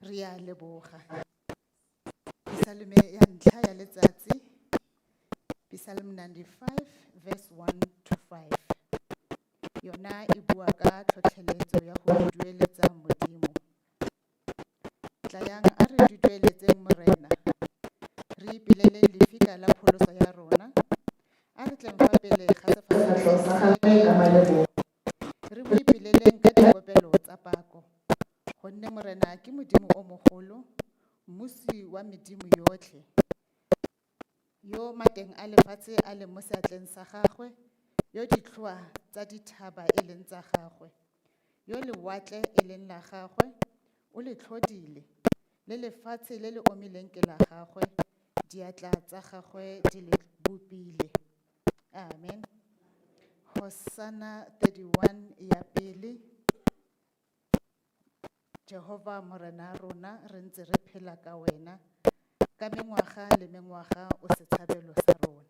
Re a leboga. Pisalome ya ntlha ya letsatsi, Psalm 95 verse 1 to 5. Yona e bua ka tlhotlheletso ya go dudueletsa Modimo. Tlayang a re dudueletseng Morena, re ipeleleng lefika la pholoso ya rona, a re tleng fa pele ga sefatlhego sa gagwe ka malebogo. Re mo ipeleleng ka dikopelo tsa pako, gonne Morena ke Modimo o mogolo, mmusi wa medimo yotlhe. Yo mateng a lefatshe a leng mo seatleng sa gagwe, yo ditlhoa tsa dithaba e leng tsa gagwe, yo lewatle e leng la gagwe, o le tlhodile, le lefatshe le le omileng ke la gagwe, diatla tsa gagwe di le bopile. Amen. Hosanna 31 ya pele. Jehova Morena rona re ntse re phela ka wena, ka mengwaga le mengwaga o setshabelo sa rona.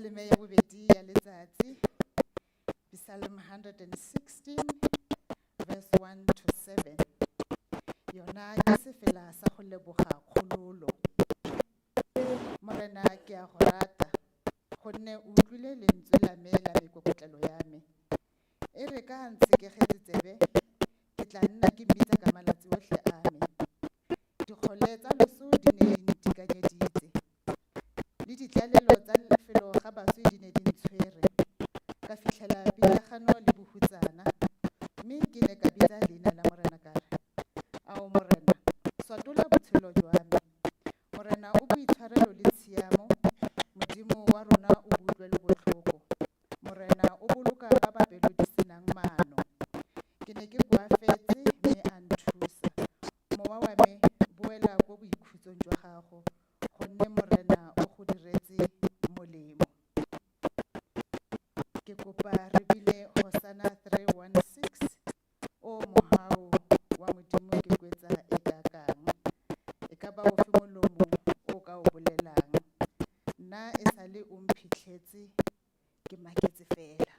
Psalme ya bobedi ya letsatsi, Psalm 116 verse 1 to 7. Yona ke sefela sa go leboga kgololo. Morena ke a go rata, gonne o utlwile lentswe la me la meikokotlelo ya me. E re ka a ntshekegetse tsebe, ke tla nna ke mmitsa ka malatsi otlhe a me. Dikgole tsa loso di ne di ntikanyeditse, le ditlalelo tsa lefelo ga baswi di ne di ntshwere. Ka fitlhela pitlagano le bohutsana, mme ke ne ka bitsa leina la Morena ka re, Ao Morena, swatola botshelo jwa me. Morena o boitshwarelo le tshiamo, Modimo wa rona o boutlwelobotlhoko. Morena o boloka ba ba pelo di senang maano. Ke ne ke koafetse mme a nthusa. Mowa wa me, boela ko boikhutsong jwa gago, gonne Morena o go diretse molemo. Ke kopa re bine Hosanna 316, o mohau wa Modimo ke kwetsa e kakang. E ka ba ofe molomo o ka o bolelang. Nna e sale o mphitlhetse, ke maketse fela.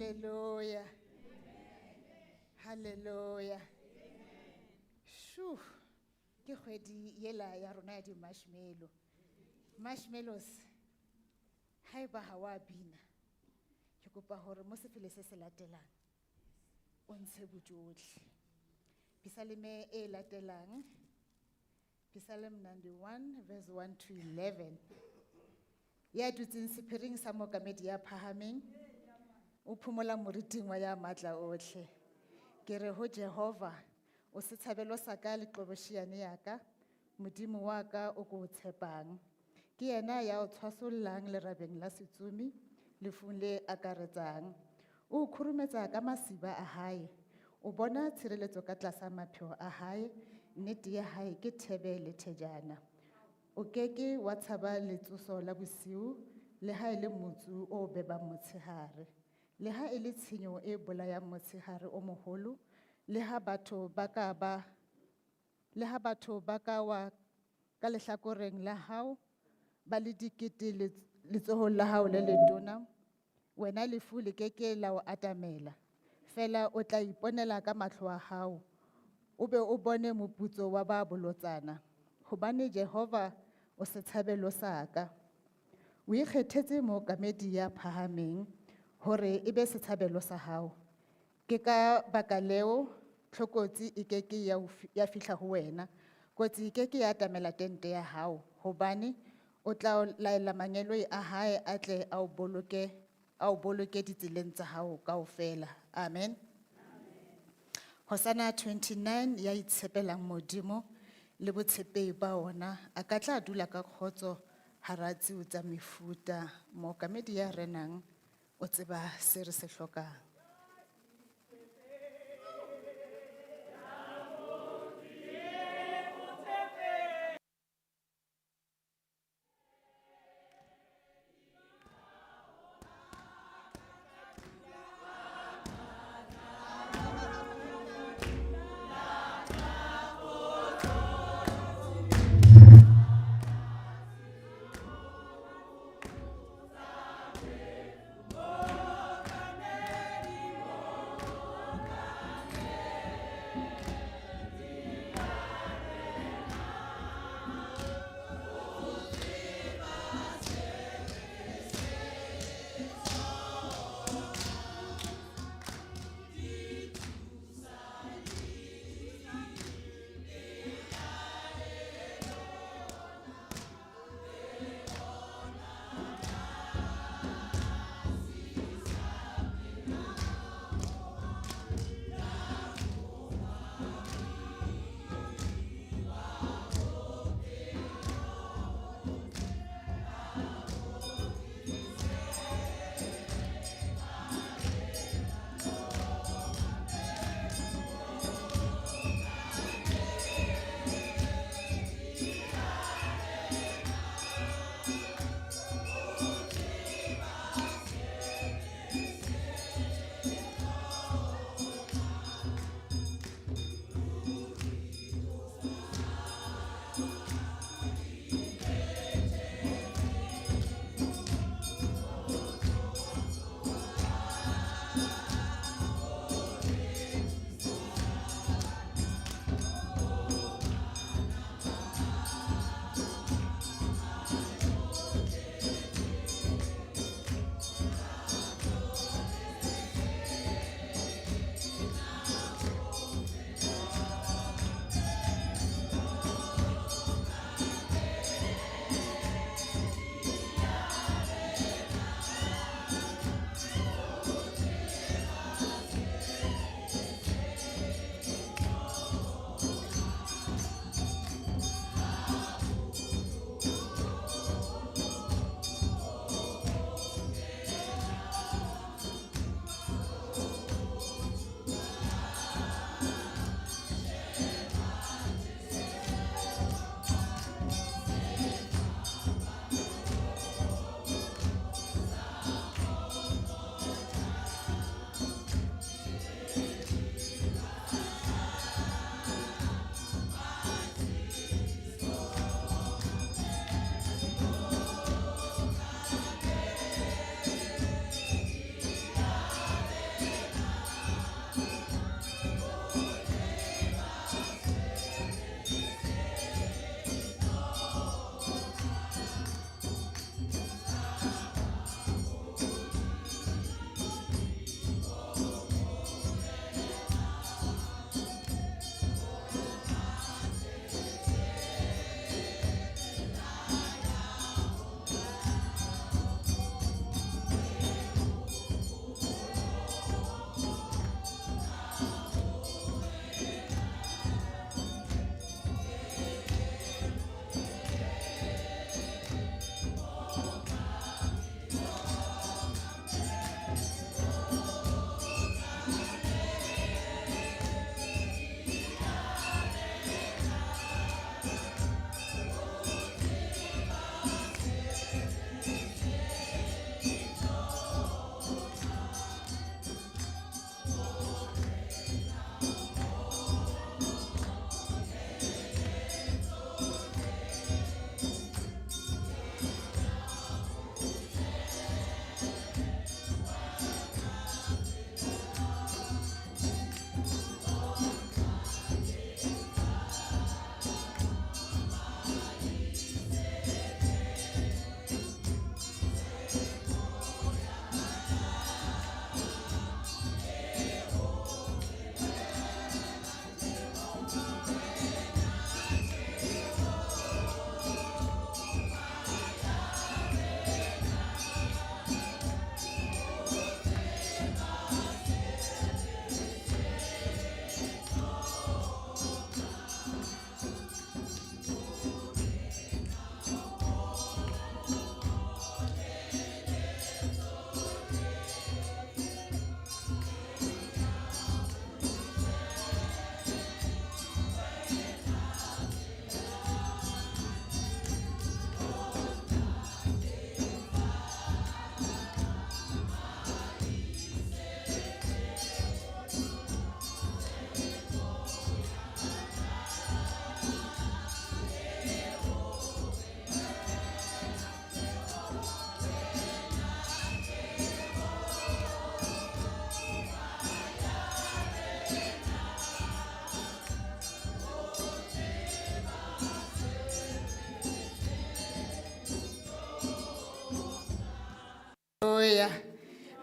Hallelujah. Hallelujah. Shoo. Ke kgwedi yela ya rona ya di-marshmallow. Marshmallows, haeba ha wa bina, ke kopa hore mo sefele se se latelang, o ntshe bojotlhe. Pisaleme e latelang, Psalm 91 verse 1 to 11. Ya dutseng sephiring sa mookamedi ya phahameng, o phomola moriting wa ya matla otlhe. Ke re ho Jehova, o setshabelo sa ka le qhobosheane ya ka, Modimo wa ka o ko o tshepang. Ke yena ya o tshwasollang lerabeng la setsumi, lefung le akaretsang. O o khurumetsa ka masiba a hae, o bona tshireletso ka tlasa mapheo a hae, nnete ya hae ke thebe le thejana. O keke wa tshaba letsoso la bosiu, le ha e le motsu o bebang motshehare. Le ha e le tshenyo e bolayang motshehare o moholo, le ha batho ba ka ba, le ha batho ba ka wa ka lehlakoreng la hao, ba le dikete letsohong la hao le letona, wena lefu le keke la o atamela. Feela o tla iponela ka mahlo a hao, o be o bone moputso wa ba bolotsana. Hobane Jehova o setshabelo sa ka. O ikgethetse mookamedi ya phahameng hore e be setshabelo sa hao. Ke ka baka leo tlokotsi e keke ya o ya fihla ho wena. Kotsi e keke ya atamela tente ya hao, hobane o tla o laela mangeloi a hae a tle a o boloke, a o boloke ditseleng tsa hao kaofela. Amen. Hosanna 29 ya itshepelang Modimo le botshepehi ba ona, a ka tla dula ka kgotso hara tsiu tsa mefuta. Mookamedi ya renang o tseba se re se hlokang.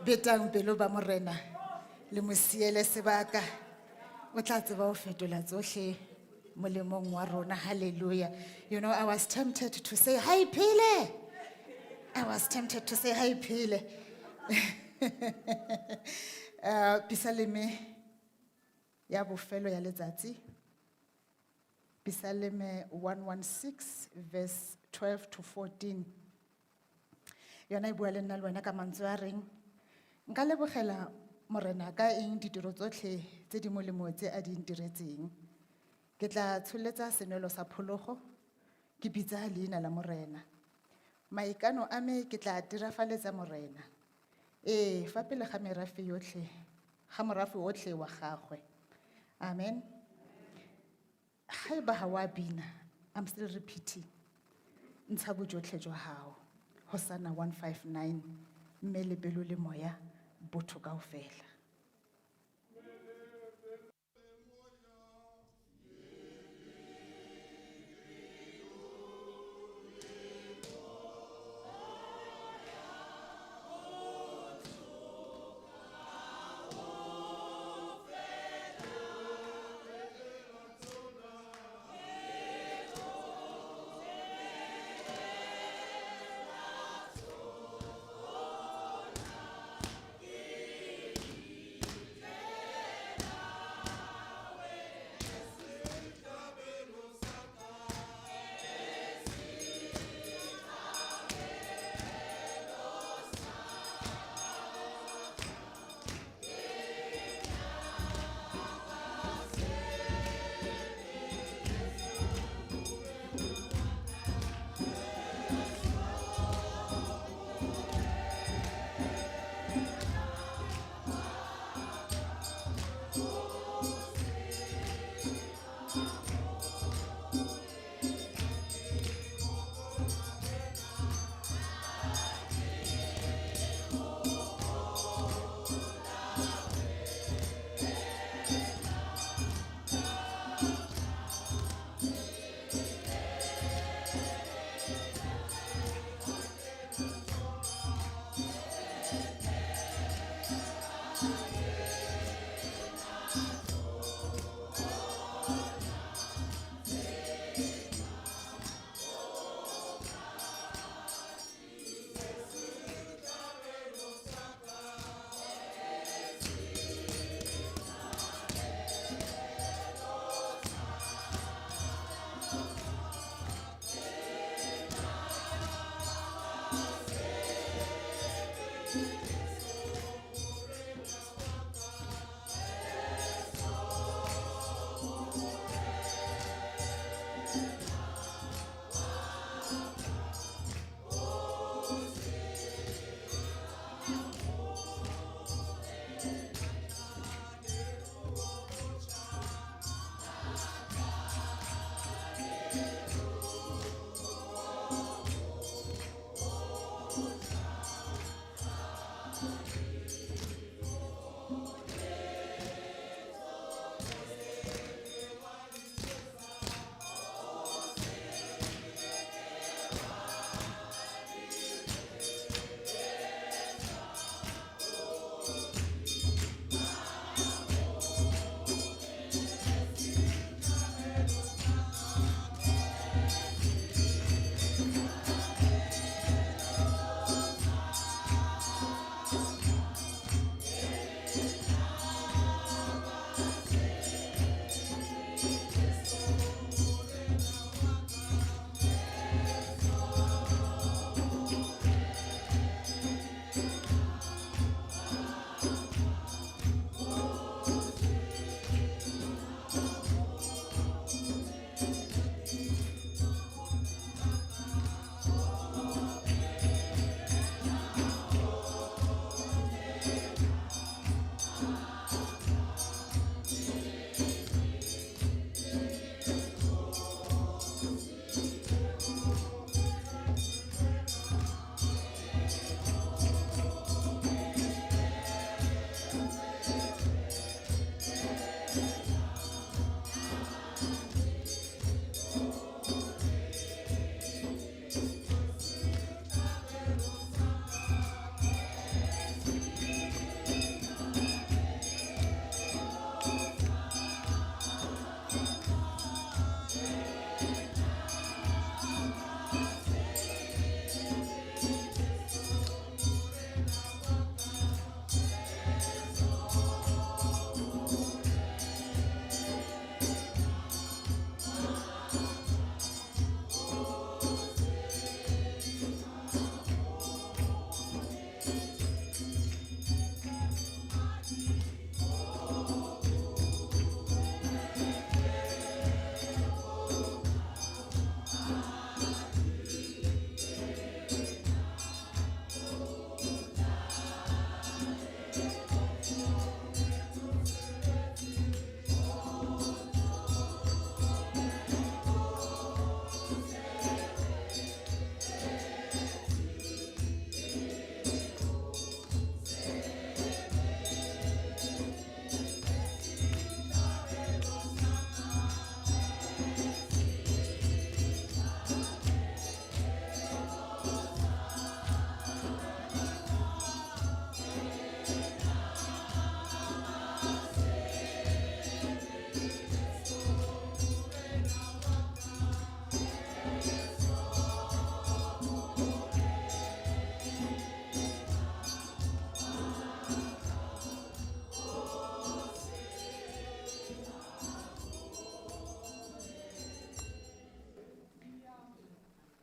Betang pelo ba morena le mo siele sebaka. O tla tseba ho fetola tsohle molemong wa rona. Hallelujah. You know, I was tempted to say, "Hi Phile." I was tempted to say, "Hi Phile." Pisaleme ya bofelo ya letsatsi. Pisaleme 116 verse 12 to 14. Yona e bua le nna le wena ka mantswe a reng nka lebogela morena ka eng ditiro tsotlhe tse di molemo tse a di ntiretseng. Ke tla tsholetsa senwelo sa phologo ke bitsa leina la morena. Maikano a me ke tla dirafaletsa morena. Ee, fa pele ga merafe yotlhe, ga morafe otlhe wa gagwe. Amen. Haeba ha wa bina, I'm still repeating. Ntsha bojotlhe jwa hao. Hosanna 159, mme le pelo le moya, botho kaofela.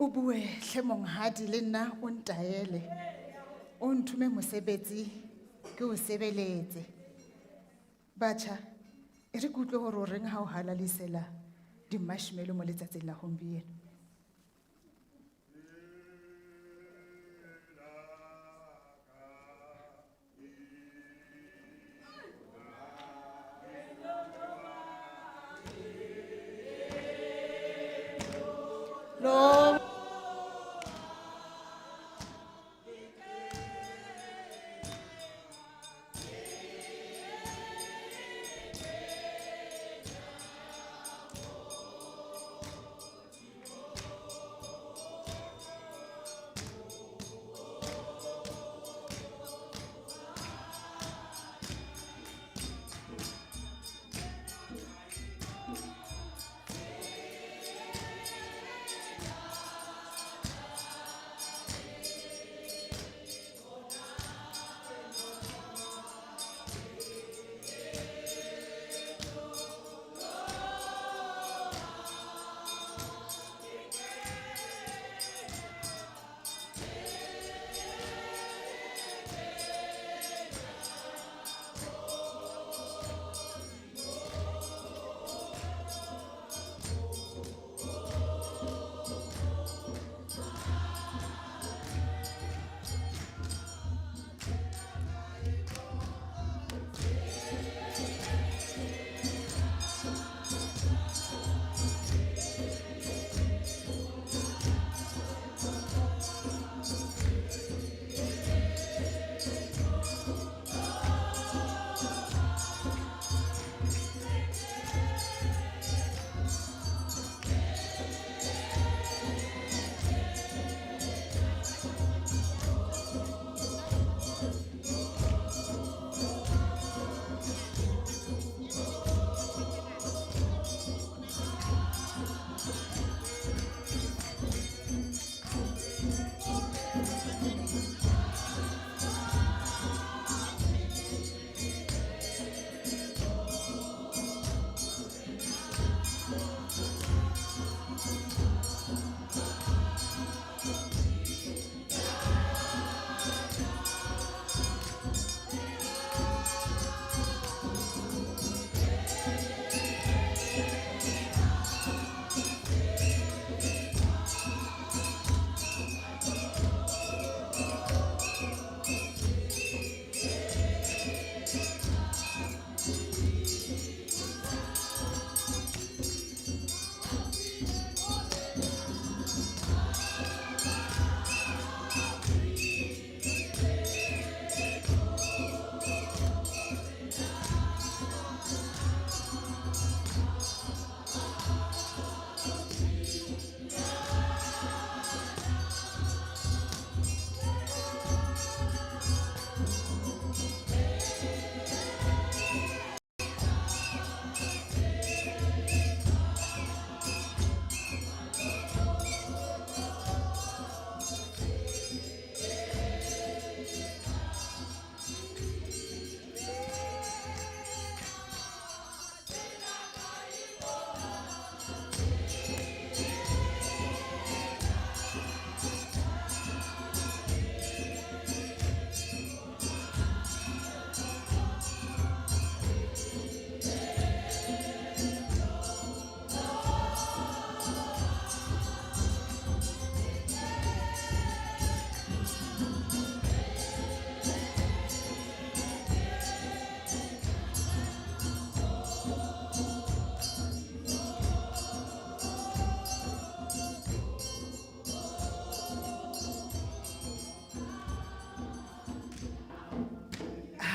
O bue hle monghadi le nna o ntaele. O nthume mosebetsi ke o sebeletse. Batjha, e re ke utlwe hore o reng ha o halalisela di-marshmallow mo letsatsing la gompieno. Lo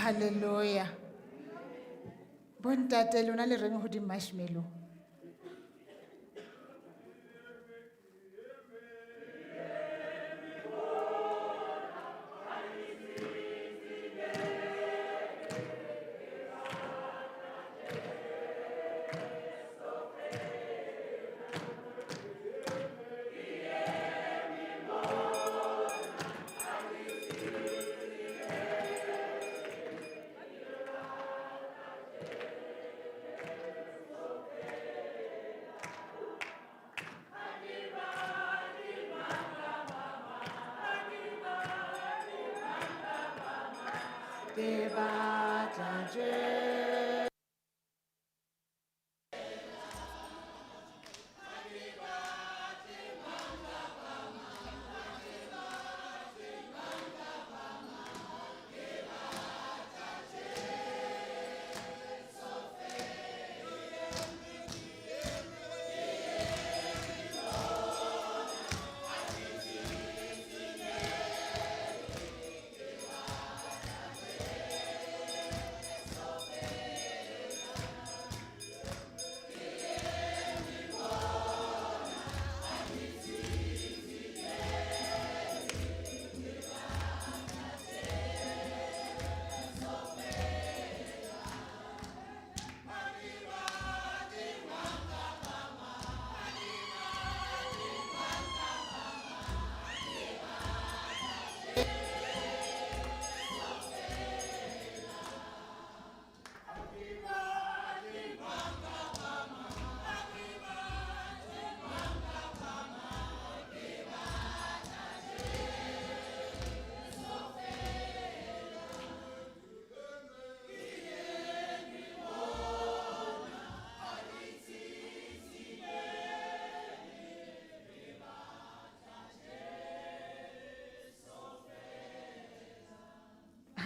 Hallelujah. Bontate lona le reng ho di-marshmallow? Ke batla Jesu.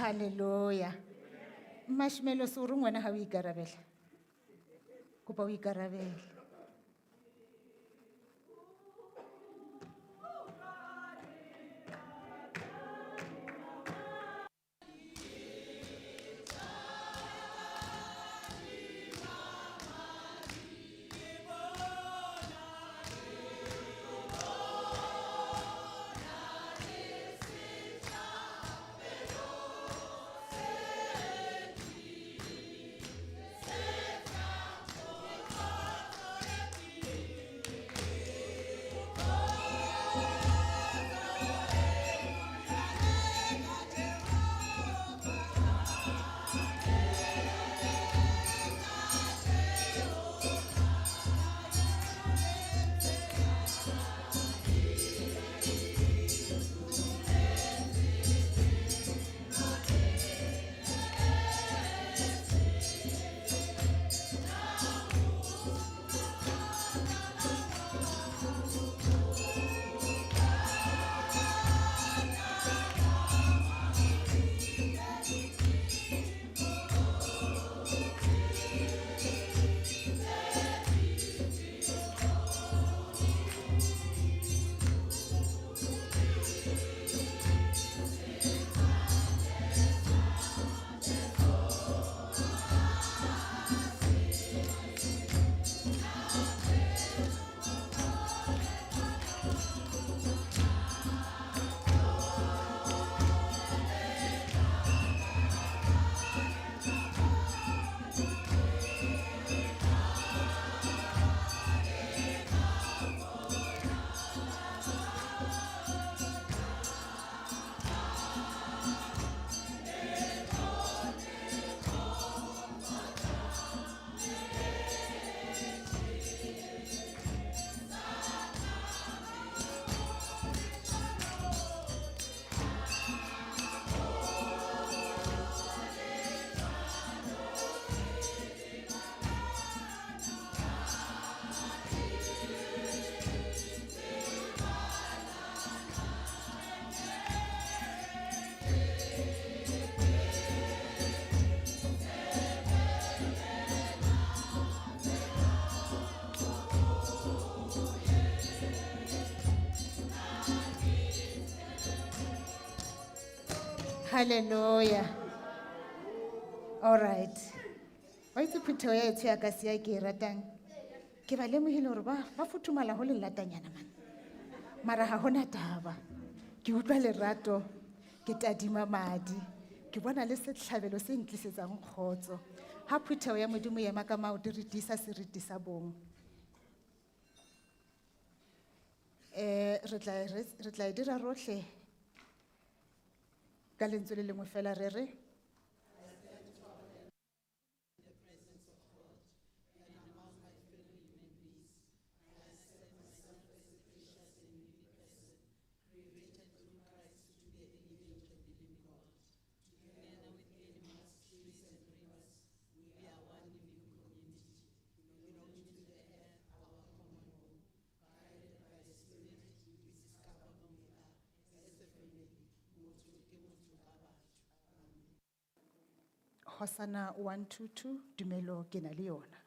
Hallelujah. Marshmallow se o reng wena ha o ikarabela? Kopa o ikarabele. Hallelujah. All right. Wa itse phutheho ya etsho ya ka siya ke e ratang. Ke ba lemohile hore ba futhumala ho le latanyana man. Mara ha hona taba. Ke utlwa lerato, ke tadima madi, ke bona le setlhabelo se ntlisetsang kgotso. Ha phutheho ya Modimo e ema ka maoto re tiisa seriti sa bong. Re tla e dira rohle ka lentswe le lengwe fela re re. Hosanna 122, Tumelo ke na le yona.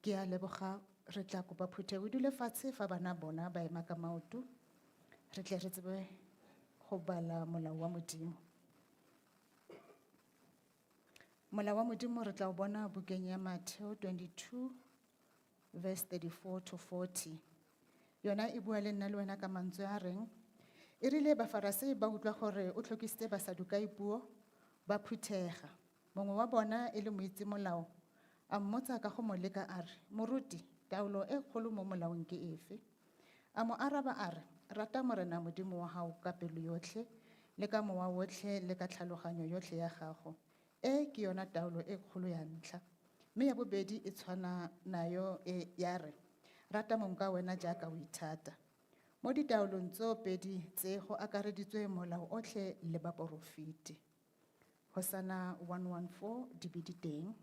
Ke a leboga, re tla kopa phuthego e dule fatshe fa bana bona ba ema ka maoto. Re tle re tsebe go bala molao wa Modimo. Molao wa Modimo re tla o bona bukeng ya Matthew 22 verse 34 to 40. Yona e bua le nna le wena ka mantswe a reng, e rile Bafarasei ba utlwa gore o tlhokisitse Basadukai puo, ba phuthega. Mongwe wa bona e le moitse molao, a mmotsa ka go mo leka a re, Moruti, taolo e kgolo mo molaong ke efe? A mo araba a re, rata Morena Modimo wa hao ka pelo yotlhe, le ka mowa otlhe, le ka tlhaloganyo yotlhe ya gago. E ke yona taolo e kgolo ya ntlha. Mme ya bobedi e tshwana nayo e ya re, rata mongwe ka wena jaaka o ithata. Mo ditaolong tsoopedi tse go akareditswe molao otlhe le baporofeti. Hosanna 114 di be di teng.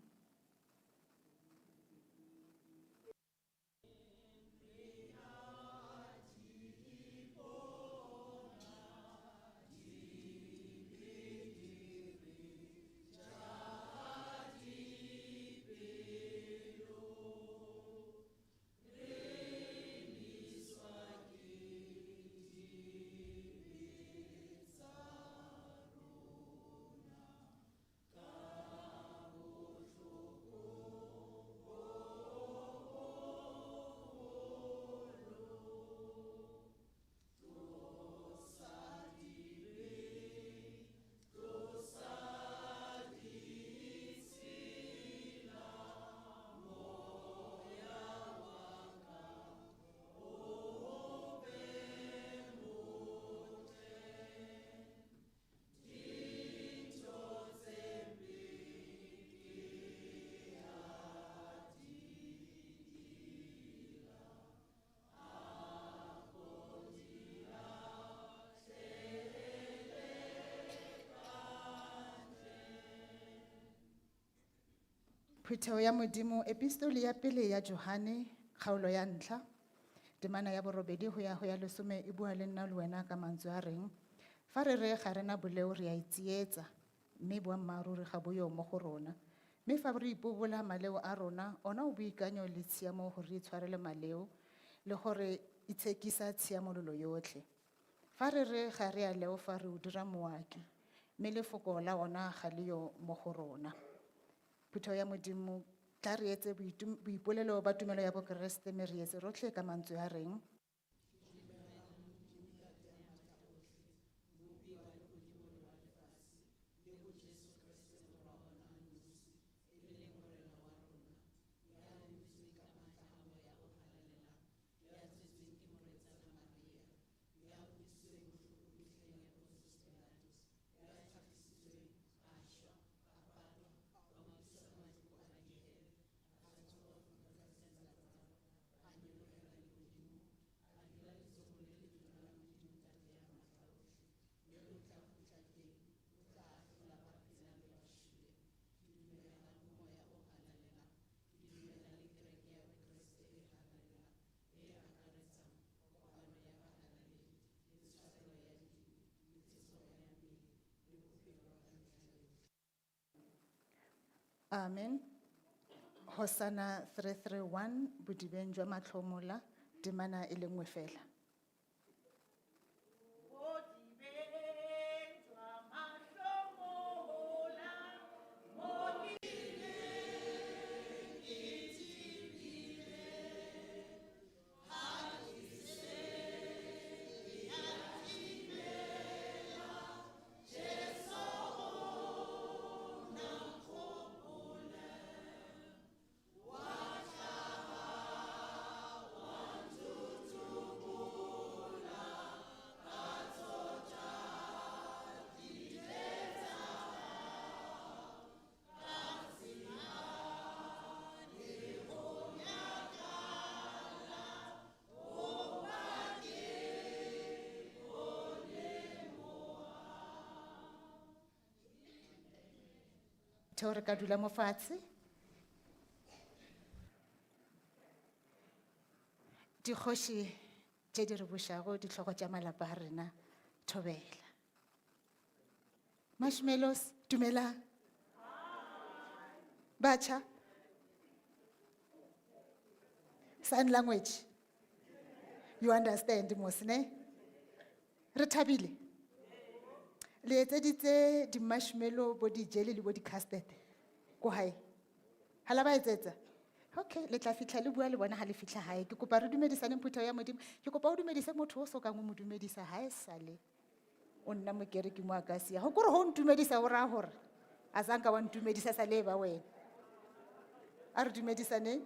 Phuthego ya Modimo, epistoli ya pele ya Johane, kgaolo ya ntlha, temana ya borobedi go ya go ya lesome e bua le nna le wena ka mantswe a reng, fa re re ga rena boleo re a itsietsa, mme boammaaruri ga bo yo mo go rona. Mme fa re ipobola maleo a rona, ona o boikanyo le tshiamo gore re itshwarele maleo le gore itshekisa tshiamololo yotlhe. Fa re re ga re a leofa re o dira moaki, mme lefoko la ona ga le yo mo go rona. Phuthego ya Modimo, tla re etse boipolelo ba tumelo ya Bokeresete mme re etse rotlhe ka mantswe a reng. Amen. Hosanna 331, bodibeng jwa matlhomola, temana e le nngwe fela. Theo re ka dula mo fatshe. Dikgoši tše di re bušago, ditlhogo tša malapa a rena, thobela. Marshmallows, dumelang. Batjha. Sign language. You understand mos, ne? Re thabile. Le etseditse di-marshmallow bo di-jelly le bo di-custard ko hae? Ha la ba etsetsa? Okay, le tla fitlha le bua le bona ha le fitlha hae. Ke kopa re dumedisaneng phuthego ya Modimo. Ke kopa o dumedise motho o sokang o mo dumedisa ha e sale o nna mokereki mo Akasia. Ho kore ho ntumedisa o raya hore a sanka wa ntumedisa sa le e ba wena. A re dumedisaneng.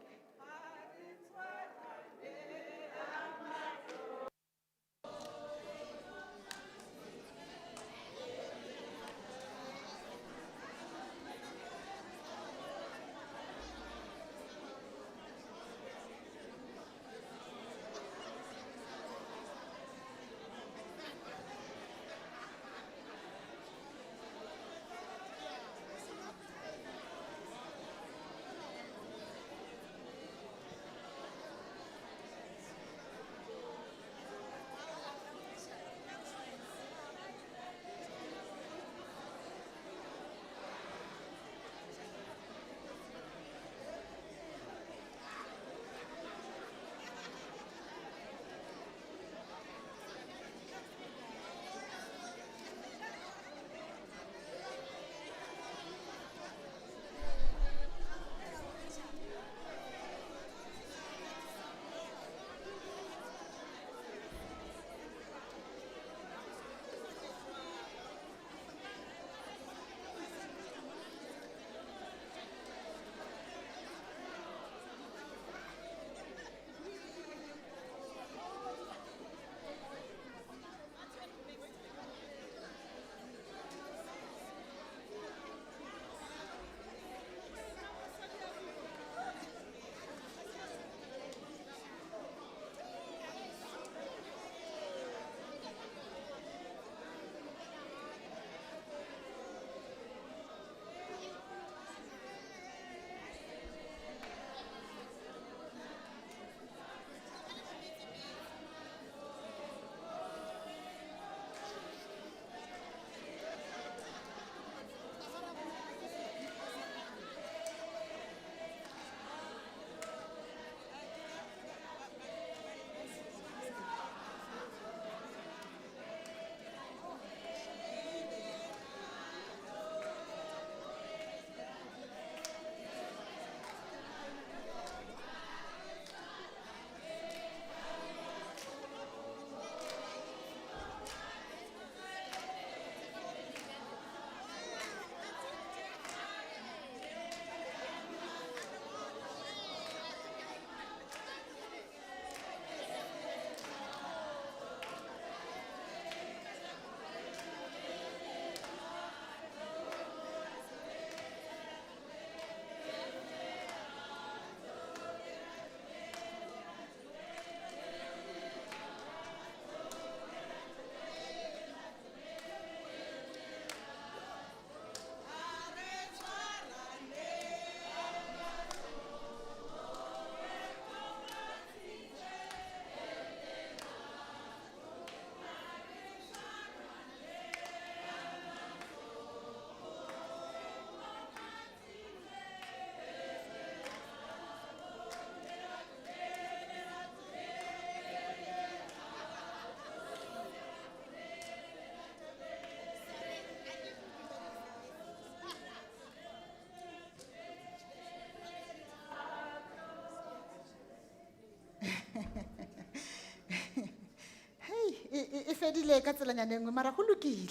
fedile ka tselanyana e nngwe mara go lokile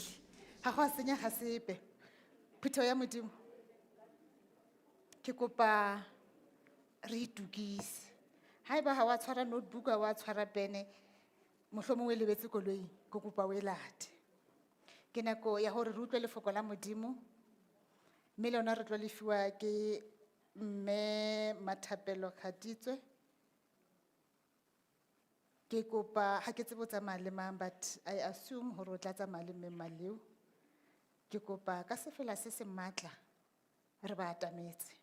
ga go a senyega sepe. Phuthego ya Modimo, ke kopa re itukise. Ha eba ha wa tshwara notebook, ha wa tshwara pene, mohlomong o e lebetse koloing, ke kopa o e late. Ke nako ya hore re utlwe lefoko la Modimo, mme le yona re tlo le fiwa ke mme Mathapelo Kgatitswe. Ke kopa, ha ke tsebe o tsamaya le mang, but I assume hore o tla tsamaya le mme Maleu. Ke kopa ka sefela se se matla, re ba atametse.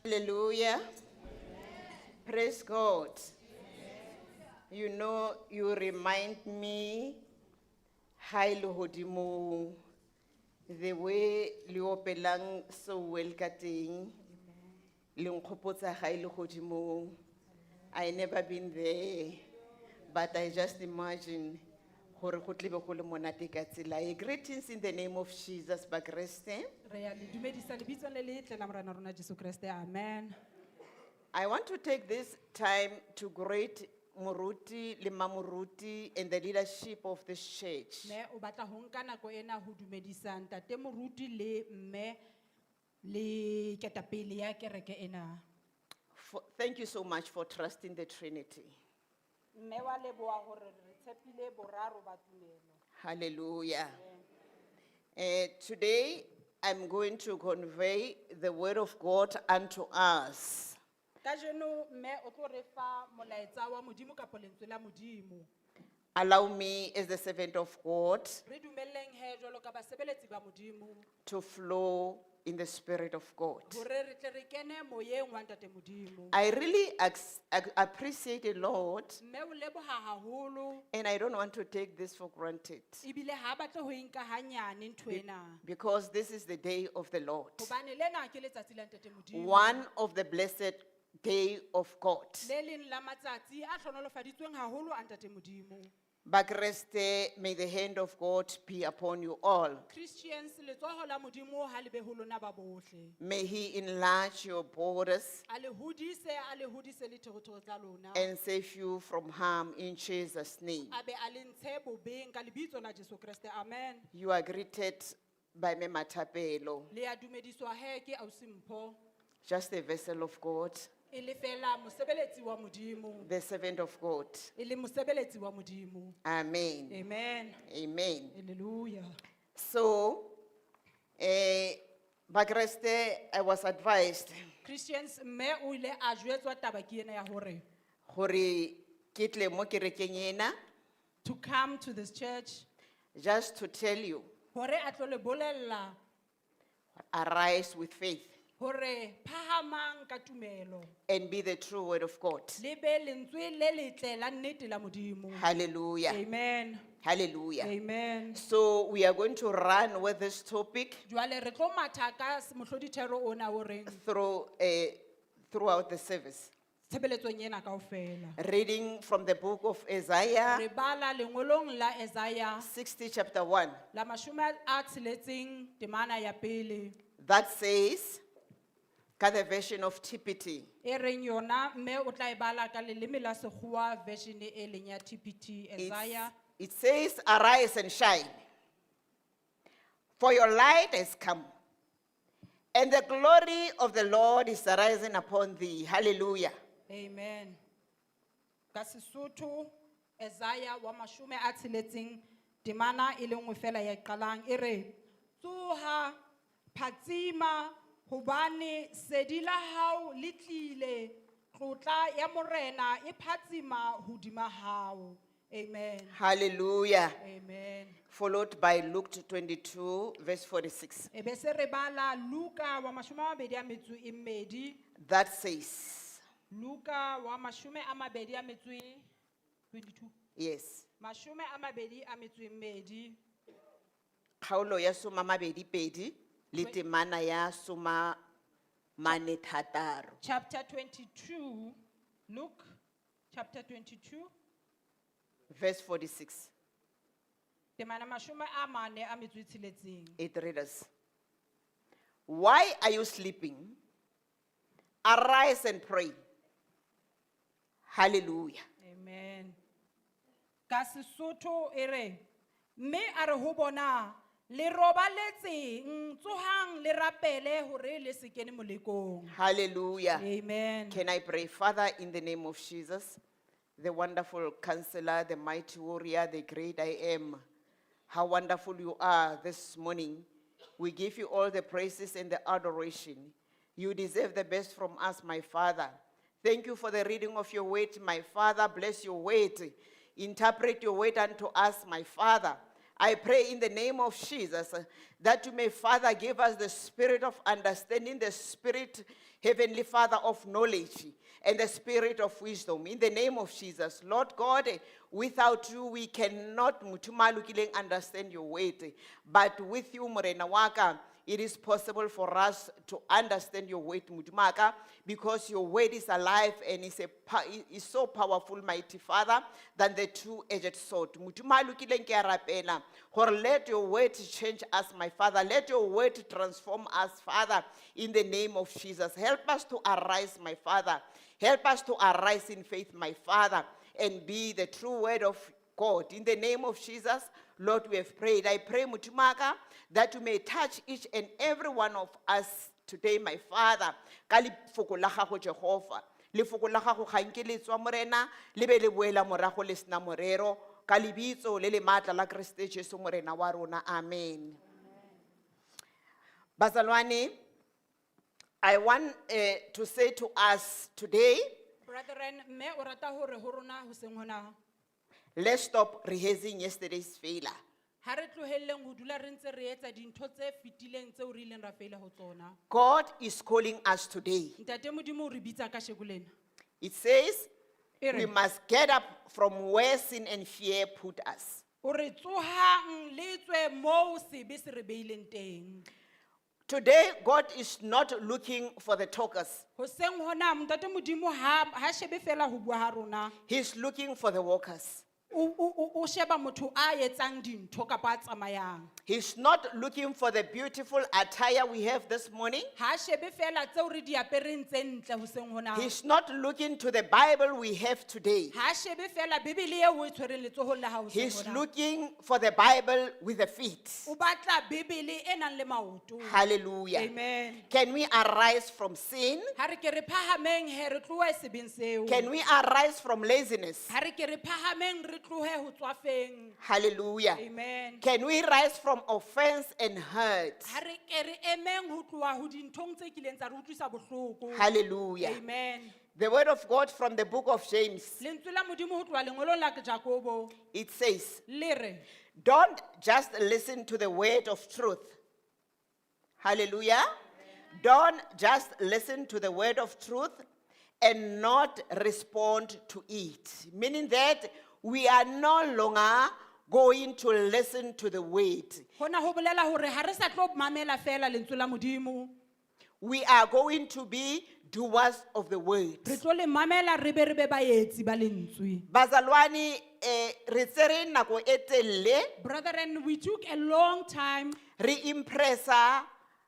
Hallelujah. Praise God. You know, you remind me, hi lehodimong, the way le opelang so well ka teng, le nkgopotsa hae lehodimong. I never been there, but I just imagine gore go tlebe go le monate ka tsela e. Greetings in the name of Jesus, Bakreste. Re a le dumedisa lebitsong le letle la Morena rona Jesu Kreste. Amen. I want to take this time to greet Moruti le Mamoruti and the leadership of this church. Mme o batla ho nka nako ena ho dumedisa ntate moruti le mme le ketapele ya kereke ena. Thank you so much for trusting the Trinity. Mme wa leboha hore re tshepile boraro ba tumelo. Hallelujah. Today, I'm going to convey the word of God unto us. Kajeno mme o tlo re fa molaetsa wa Modimo kapa lentswe la Modimo. Allow me, as the servant of God, Re dumelleng he jwalo ka basebeletsi ba Modimo to flow in the Spirit of God. hore re tle re kene moyeng wa ntate Modimo. I really appreciate a lot, Mme o leboha haholo and I don't want to take this for granted ebile ha batle ho e nka hanyane ntho ena. because this is the day of the Lord, Hobane lena ke letsatsi la ntate Modimo. one of the blessed day of God. Le leng la matsatsi a hlohonolofaditsweng haholo a ntate Modimo. Bakreste, may the hand of God be upon you all. Christians letsoho la Modimo ha le be ho lona ba bohle. May He enlarge your borders A le hodise, a le hodise le territory tsa lona. and save you from harm in Jesus' name. A be a le ntshe bobeng ka lebitso la Jesu Kreste. Amen. You are greeted by Mema Thapelo, Le a dumediswa he ke ausi Mpho. just a vessel of God, E le fela mosebeletsi wa Modimo. the servant of God. E le mosebeletsi wa Modimo. Amen. Amen. Amen. Hallelujah. So, Bakreste, I was advised Christians mme o ile a jwetswa taba ke ena ya hore hore ke tle mo kerekeng ena, to come to this church just to tell you, hore a tlo le bolella arise with faith hore phahamang ka tumelo and be the true word of God. le be lentswe le letle la nnete la Modimo. Hallelujah. Amen. Hallelujah. Amen. So we are going to run with this topic Jwale re tlo matha ka mohlodithero ona o reng throughout the service. tshebeletsong ena kaofela. Reading from the book of Isaiah Re bala lengolong la Isaiah 60 chapter 1 la mashome a tsheletseng temana ya pele that says, ka the version of TPT, e reng yona mme o tla e bala ka leleme la sekgowa version e leng ya TPT Isaiah it says, arise and shine, for your light has come, and the glory of the Lord is arising upon thee. Hallelujah. Amen. Ka Sesotho Isaiah wa mashome a tsheletseng temana e le nngwe fela ya qalang e re tsoha phatsima hobane sedi la hao le tlile tlotla ya morena e phatsima hodima hao. Amen. Hallelujah. Amen. Followed by Luke 22, verse 46. E be se re bala Luka wa mashome a mabedi a metso e mmedi That says, Luka wa mashome a mabedi a metso e 22 yes. mashome a mabedi a metso e mmedi Kgaolo ya soma mabedi pedi le temana ya soma mane thataro. Chapter 22 Luke chapter 22 Verse 46. temana mashome a mane a metso e tsheletseng It reads, why are you sleeping? Arise and pray. Hallelujah. Amen. Ka Sesotho e re mme a re ho bona le robaletseng tsohang le rapele hore le se kene molekong. Hallelujah. Amen. Can I pray? Father, in the name of Jesus, the wonderful counselor, the mighty warrior, the great I am, how wonderful you are this morning. We give you all the praises and the adoration. You deserve the best from us, my Father. Thank you for the reading of your word, my Father. Bless your word. Interpret your word unto us, my Father. I pray in the name of Jesus that you may, Father, give us the spirit of understanding, the spirit, Heavenly Father, of knowledge, and the spirit of wisdom. In the name of Jesus, Lord God, without you we cannot motho mo a lokileng, understand your word. But with you, Morena waka, it is possible for us to understand your word, Modimo wa ka, because your word is alive and is so powerful, mighty Father, than the two-edged sword. Modimo a lokileng ke a rapela, gore let your word change us, my Father. Let your word transform us, Father, in the name of Jesus. Help us to arise, my Father. Help us to arise in faith, my Father, and be the true word of God. In the name of Jesus, Lord, we have prayed. I pray, Modimo wa ka, that you may touch each and every one of us today, my Father. Ka lefoko la gago, Jehovah. Lefoko la gago ga nke le tswa, Morena, le be le boela morago le sena morero. Ka lebitso le le maatla la Kreste Jesu, Morena wa rona. Amen. Bazalwane, I want to say to us today, Brethren, mme o rata hore ho rona hoseng hona. Let's stop rehearsing yesterday's failure. Ha re tlohelleng ho dula re ntse re etsa dintho tse fetileng tseo re ileng ra feila ho tsona. God is calling us today. Ntate Modimo o re bitsa kasheko lena. It says E we re, must get up from where sin and fear put us. o re tsohang le tswe moo sebe se re beileng teng. Today, God is not looking for the talkers. Hoseng hona Ntate Modimo ha shebe fela ho bua ha rona. He's looking for the walkers. O sheba motho a etsang dintho kapa a tsamayang. He's not looking for the beautiful attire we have this morning. Ha shebe fela tseo re di apereng tse ntle hoseng hona. He's not looking to the Bible we have today. Ha shebe fela Bibele eo o e tshwereng letsohong la hao hoseng He's hona. looking for the Bible with the feet. O batla Bibele e nang le maoto. Hallelujah. Amen. Can we arise from sin? Ha re ke re phahameng he re tlohe sebeng seo. Can we arise from laziness? Ha re ke re phahameng re tlohe ho tswafeng. Hallelujah. Amen. Can we rise from offense and hurt? Ha re ke re emeng ho tloha ho dinthong tse kileng tsa re utlwisa bohloko. Hallelujah. Amen. The word of God from the book of James, Lentswe la Modimo ho tloha lengolong la Jakobo it says, le re, don't just listen to the word of truth. Hallelujah. Don't just listen to the word of truth and not respond to it. Meaning that we are no longer going to listen to the word. Hona ho bolela hore ha re sa tlo mamela fela lentswe la Modimo. We are going to be doers of the word. Re tlo le mamela re be re be baetsi ba lentswe. Bazalwane, re tsere nako e telele Brethren, we took a long time re impressa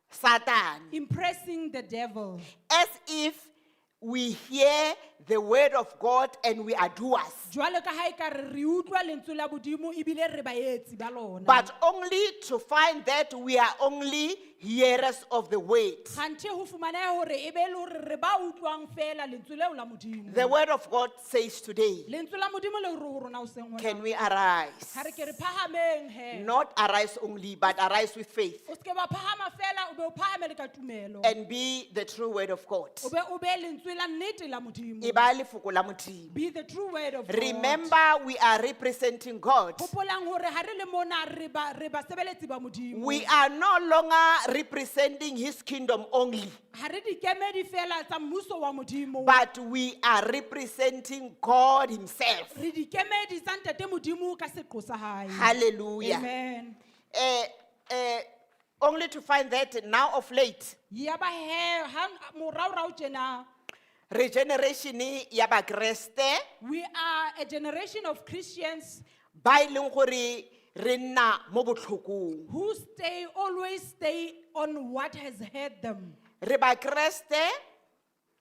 Satan impressing the devil. as if we hear the word of God and we are doers. Jwalo ka ha ekare re utlwa lentswe la Modimo ebile re baetsi ba lona. But only to find that we are only hearers of the word. Kganthe ho fumaneha hore e be le hore re ba utlwang fela lentswe leo la Modimo. The word of God says today, Lentswe la Modimo le re ho rona hoseng hona. can we arise? Ha re ke re phahameng he. Not arise only, but arise with faith O seke wa phahama fela, o be o phahame le ka tumelo. and be the true word of God. O be o be lentswe la nnete la Modimo. Eba lefoko la Modimo. Be the true word of God. Remember, we are representing God. Hopolang hore ha re le mona re ba sebeletsi ba Modimo. We are no longer representing his kingdom only, Ha re dikemedi fela tsa mmuso wa Modimo. but we are representing God himself. Re dikemedi tsa Ntate Modimo ka seqo sa hae. Hallelujah. Amen. Only to find that now of late, Ya ba he, ha moraorao tjena, regeneration ya Bakreste we are a generation of Christians ba e leng gore re nna mo botlhokong. who always stay on what has hurt them. Re Bakreste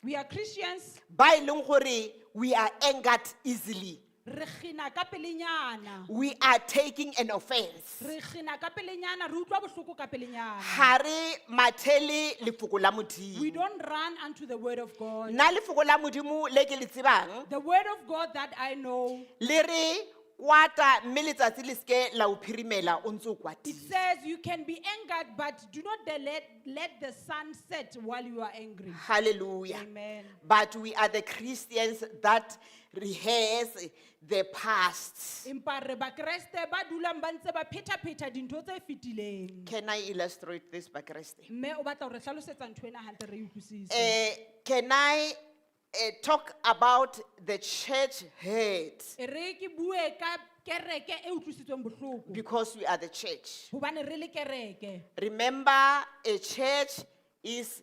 We are Christians, ba e leng gore we are angered easily. re kgina ka pelenyana. We are taking an offense. Re kgina ka pelenyana, re utlwa bohloko ka pelenyana. Ha re mathele lefoko la We Modimo. don't run unto the word of God. Nna lefoko la Modimo le ke le tsebang, The word of God that I know, le re kwata mme letsatsi le seke la o phirimela o ntse o it kwatile. says you can be angered, but do not let the sun set while you are angry. Hallelujah. Amen. But we are the Christians that rehearse the past. Empa re Bakreste ba dulang ba ntse ba pheta-pheta dintho tse fetileng. Can I illustrate this, Bakreste? Mme o batla ho re hlalosetsa ntho ena hantle re e utlwisise. Can I talk about the church hurt E re ke bue ka kereke e utlwisitsweng bohloko. because we are the church. Hobane re le kereke. Remember, a church is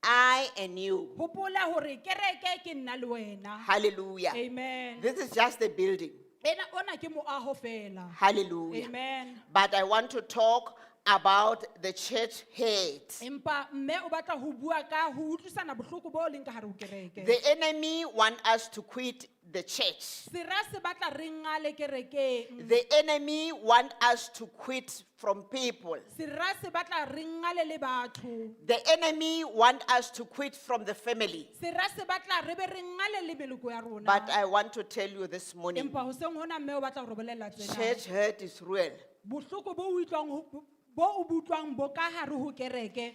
I and you. Hopola hore kereke ke nna le wena. Hallelujah. Amen. This is just a building. Ena ona ke moaho fela. Hallelujah. Amen. But I want to talk about the church hurt. Empa mme o batla ho bua ka ho utlwisana bohloko bo leng ka hare ho kereke. The enemy want us to quit the church. Sera se batla re ngale kerekeng. The enemy want us to quit from people. Sera se batla re ngale le batho. The enemy want us to quit from the family. Sera se batla re be re ngale le meloko ya rona. But I want to tell you this morning, Empa hoseng hona mme o batla ho re bolella tsena. church hurt is real. Bohloko bo o utlwang bo o bo utlwang bo ka hare ho kereke.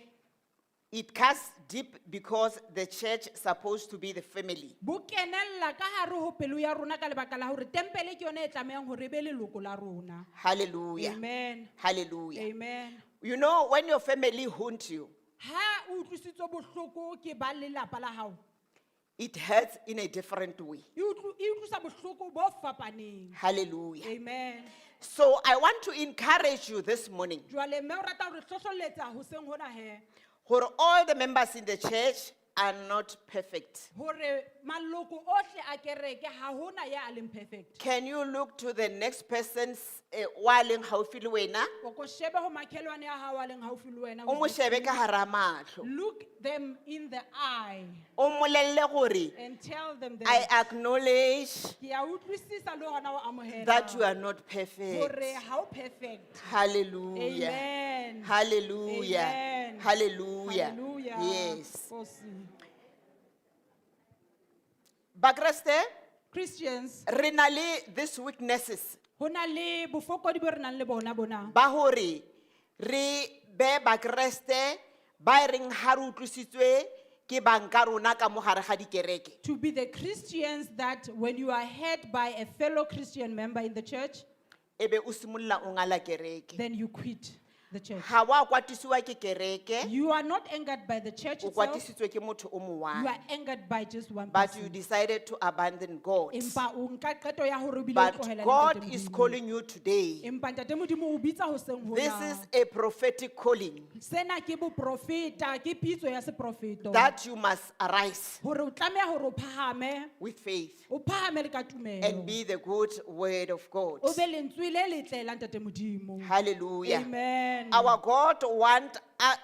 It cuts deep because the church supposed to be the family. Bo kenella ka hare ho pelo ya rona ka lebaka la hore tempele ke yona e tlamehang hore e be leloko la rona. Hallelujah. Amen. Hallelujah. Amen. You know, when your family haunt you, Ha o utlwisitswe bohloko ke ba lelapa la hao, it hurts in a different way. e utlwisa bohloko bo fapaneng. Hallelujah. Amen. So I want to encourage you this morning Jwale mme o rata hore hlohloletsa hoseng hona he, for all the members in the church are not perfect. hore maloko ohle a kereke ha hona ya a leng perfect. Can you look to the next person's wa leng haufi le wena? O ko shebe ho makhelwane a hao a leng haufi le wena. O mo shebe ka hara mahlo. Look them in the eye O mmolelle gore, and tell them I that acknowledge ke a utlwisisa le hona ho amohela that you are not perfect. hore ha o perfect. Hallelujah. Amen. Hallelujah. Amen. Hallelujah. Hallelujah. Yes. Nkosi. Bakreste, Christians, re na le these weaknesses ho na le bofokodi bo re nang le bona bona. ba hore re be Bakreste ba e reng ha re utlwisitswe ke banka rona ka mo hare ga dikereke. To be the Christians that when you are hurt by a fellow Christian member in the church, E be o simolla o ngala kereke. then you quit the church. Ha wa kwatisiwa ke kereke, You are not angered by the church o itself. kwatisitswe ke motho o mo You one. are angered by just one But you person. decided to abandon God. Empa o nka qeto ya hore o bile o But tlohela le God Ntate is Modimo. calling you today. Empa Ntate Modimo o bitsa hoseng hona. This is a prophetic calling Sena ke boprofeta, ke pitso ya seprofeto. that you must arise Hore o tlameha hore o phahame, with faith o phahame le ka tumelo. and be the good word of God. O be lentswe le letle la Ntate Modimo. Hallelujah. Amen. Our God wants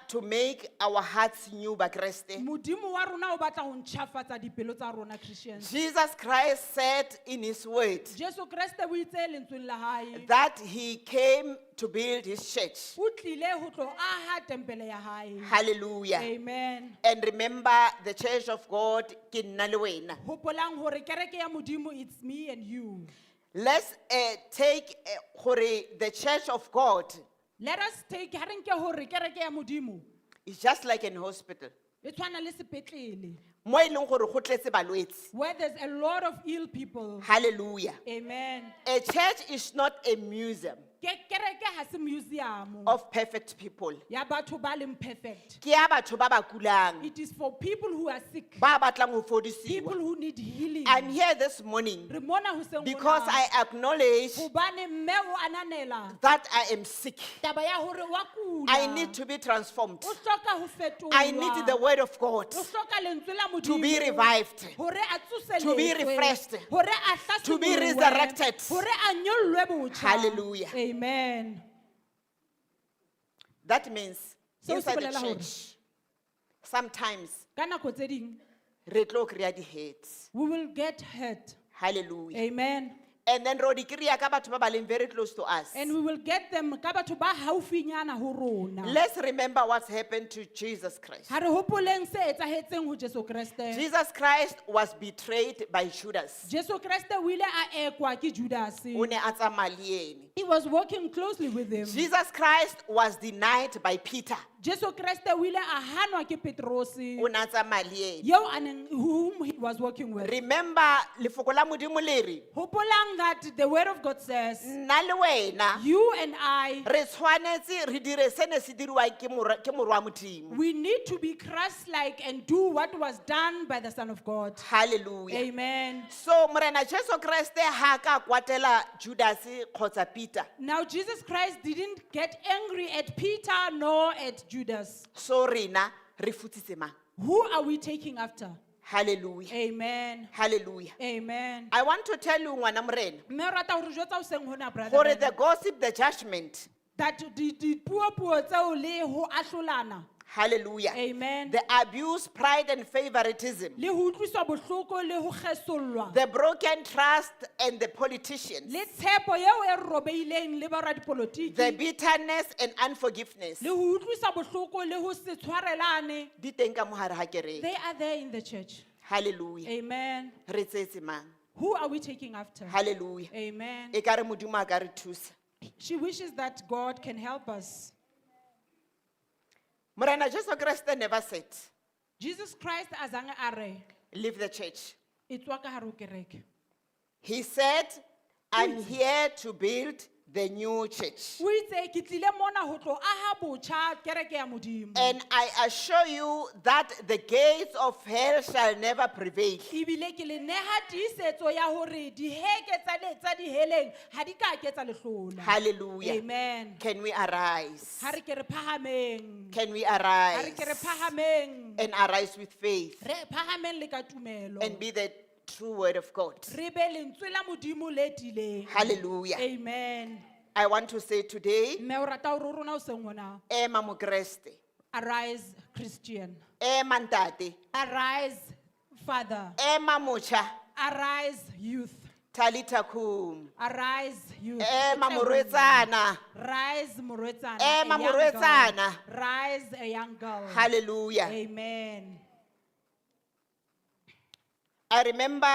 to make our hearts new, Bakreste. Modimo wa rona o batla ho ntjhafatsa dipelo tsa rona Christians. Jesus Christ said in his word Jesu Kreste o itse lentsweng la hae. that he came to build his church. O tlile ho tlo aha tempele ya hae. Hallelujah. Amen. And remember, the church of God, ke nna le wena. Hopolang hore kereke ya Modimo it's me and you. Let's take hore the church of God Let us take ha re nke hore kereke ya Modimo is just like an hospital. e tshwana le sepetlele Mo e leng gore go tletse balwetse. where there's a lot of ill people. Hallelujah. Amen. A church is not a museum Ke kereke ha se museum of perfect people. ya batho ba leng perfect. Ke ya batho ba ba kulang, It is for people who are sick, ba batlang ho people fodisiwa. who need healing. I'm here this morning Re mona hoseng because hona. I acknowledge Hobane mme o ananela that I am sick. taba ya hore wa kula. I need to be transformed. O hloka ho fetolwa. I need the word of God O hloka lentswe la Modimo. to be revived, Hore a tsoseletswe. to be refreshed, Hore a to be hlasimolohe. resurrected. Hore a nyollwe botjha. Hallelujah. Amen. That means Seo se inside the bolela hore- church, sometimes Ka nako tse ding, re tlo kry-a di-hurts. we will get hurt. Hallelujah. Amen. And then ro di kry-a ka batho ba ba leng very close to us. And we will get them ka batho ba haufinyana ho rona. Let's remember what's happened to Jesus Christ. Ha re hopoleng se etsahetseng ho Jesu Kreste. Jesus Christ was betrayed by Judas. Jesu Kreste o ile a ekwa ke Judas. O ne a tsamaya le ene. He was working closely with him. Jesus Christ was denied by Peter. Jesu Kreste o ile a hanwa ke Petrose O ne a tsamaya le ena. yeo a neng whom he was working with. Remember, lefoko la Modimo le re, Hopolang that the word of God says, nna le wena, you and I, re tshwanetse re dire se ne se diriwang ke morwa ke morwa Modimo. we need to be Christ-like and do what was done by the Son of God. Hallelujah. Amen. So Morena Jesu Kreste ha ka kwatela Judas kgotsa Peter. Now Jesus Christ didn't get angry at Peter nor at Judas. So rena re futsitse mang? Who are we taking after? Hallelujah. Amen. Hallelujah. Amen. I want to tell you ngwana Morena, Mme o rata hore jwetsa hoseng hona, brother gore Branham, the gossip, the judgment, that dipuopuo tseo le ho ahlolana. hallelujah. Amen. The abuse, pride and favoritism, Le ho utlwiswa bohloko le ho kgesollwa. the broken trust and the politicians, Le tshepo eo e robeileng le the boradipolotiki. bitterness and unforgiveness. Le ho utlwiswa bohloko le ho se tshwarelane. Di teng ka mo hare ha kereke. They are there in the church. Hallelujah. Amen. Re tsetse mang? Who are we taking after? Hallelujah. Amen. Ekare Modimo a ka re thusa. She wishes that God can help us. Morena Jesu Kreste never said, Jesus Christ azange a re, leave the church. "Etswa ka hare ho kereke." He said, I'm here to build the new church. O itse ke tlile mona ho tlo aha botjha kereke ya Modimo. And I assure you that the gates of hell shall never prevail. Ebile ke le neha tiisetso ya hore diheke tsa le tsa diheleng ha di ka ke tsa le hlola. Hallelujah. Amen. Can we arise? Ha re ke re phahameng. Can we Ha re arise? ke re phahameng. And arise with faith Re phahameng le ka tumelo. and be the true word of God. Re be lentswe la Modimo le tiileng. Hallelujah. Amen. I want to say today, Mme o rata hore ho rona hoseng hona, ema Mokreste, arise Christian. ema ntate, Arise father. ema motjha, Arise youth. Talitha kum. Arise youth. Ema morwetsana. Rise morwetsana. A Ema young girl. morwetsana. Rise a young girl. Hallelujah. Amen. I remember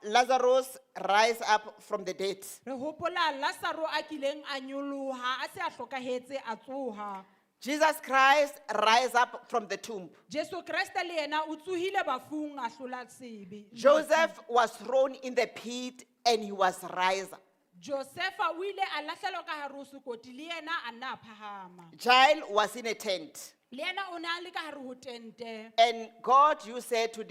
Lazarus rise up from the dead. Re hopola Lazaro a kileng a nyoloha, a se a hlokahetse a tsoha. Jesus Christ rise up from the tomb. Jesu Kreste le yena o tsohile bafung a hlola sebe. Joseph was thrown in the pit and he was rise up. Josefa o ile a lahlelwa ka hare ho sekoti le yena a nna a phahama. Jael was in a tent. Le yena o ne a le ka hare ho tente. And God used her to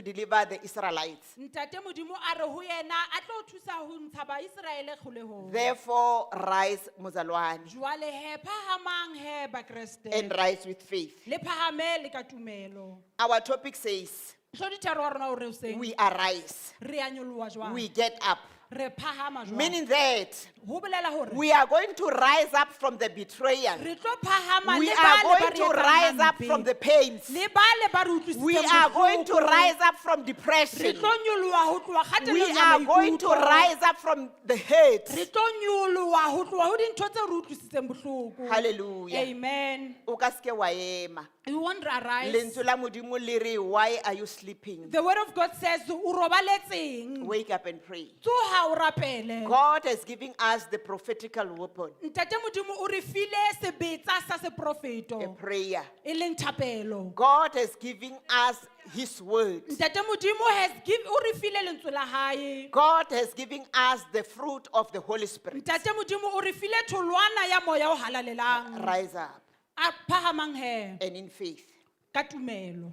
deliver the Israelites. Ntate Modimo a re ho yena a tlo thusa ho ntsha Baiseraele kgolehong. Therefore, rise, Mozalwane, Jwale he phahamang he Bakreste. and rise with faith. Le phahame le ka tumelo. Our topic says, Hlodithero wa rona o re hoseng. we arise, Re a nyoloha jwang. we get up. Re phahama jwang. Meaning that Ho bolela hore we are going to rise up from the betrayal. re tlo phahama We le are bale ba going re to etsang rise up hampe. from the pains. Le bale ba re utlwisitseng We are going to bohloko. rise up from Re depression. tlo nyoloha ho tloha We kgatellong ya are going to maikutlo. rise up from the hate. Re tlo nyoloha ho tloha ho dintho tse re utlwisitseng bohloko. Hallelujah. Amen. O ka seke wa ema. You won't arise. Lentswe la Modimo le re, why are you sleeping? The word of God says, "O robaletseng? Wake up and pray. Tsoha o rapele." God has given us the prophetical weapon, Ntate Modimo o re file sebetsa sa a seprofeto, prayer. e leng thapelo. God has given us his word. Ntate Modimo has give o re file lentswe la hae. God has given us the fruit of the Holy Spirit. Ntate Modimo o re file tholwana ya moya o halalelang. Rise up A phahamang he and in faith. ka tumelo.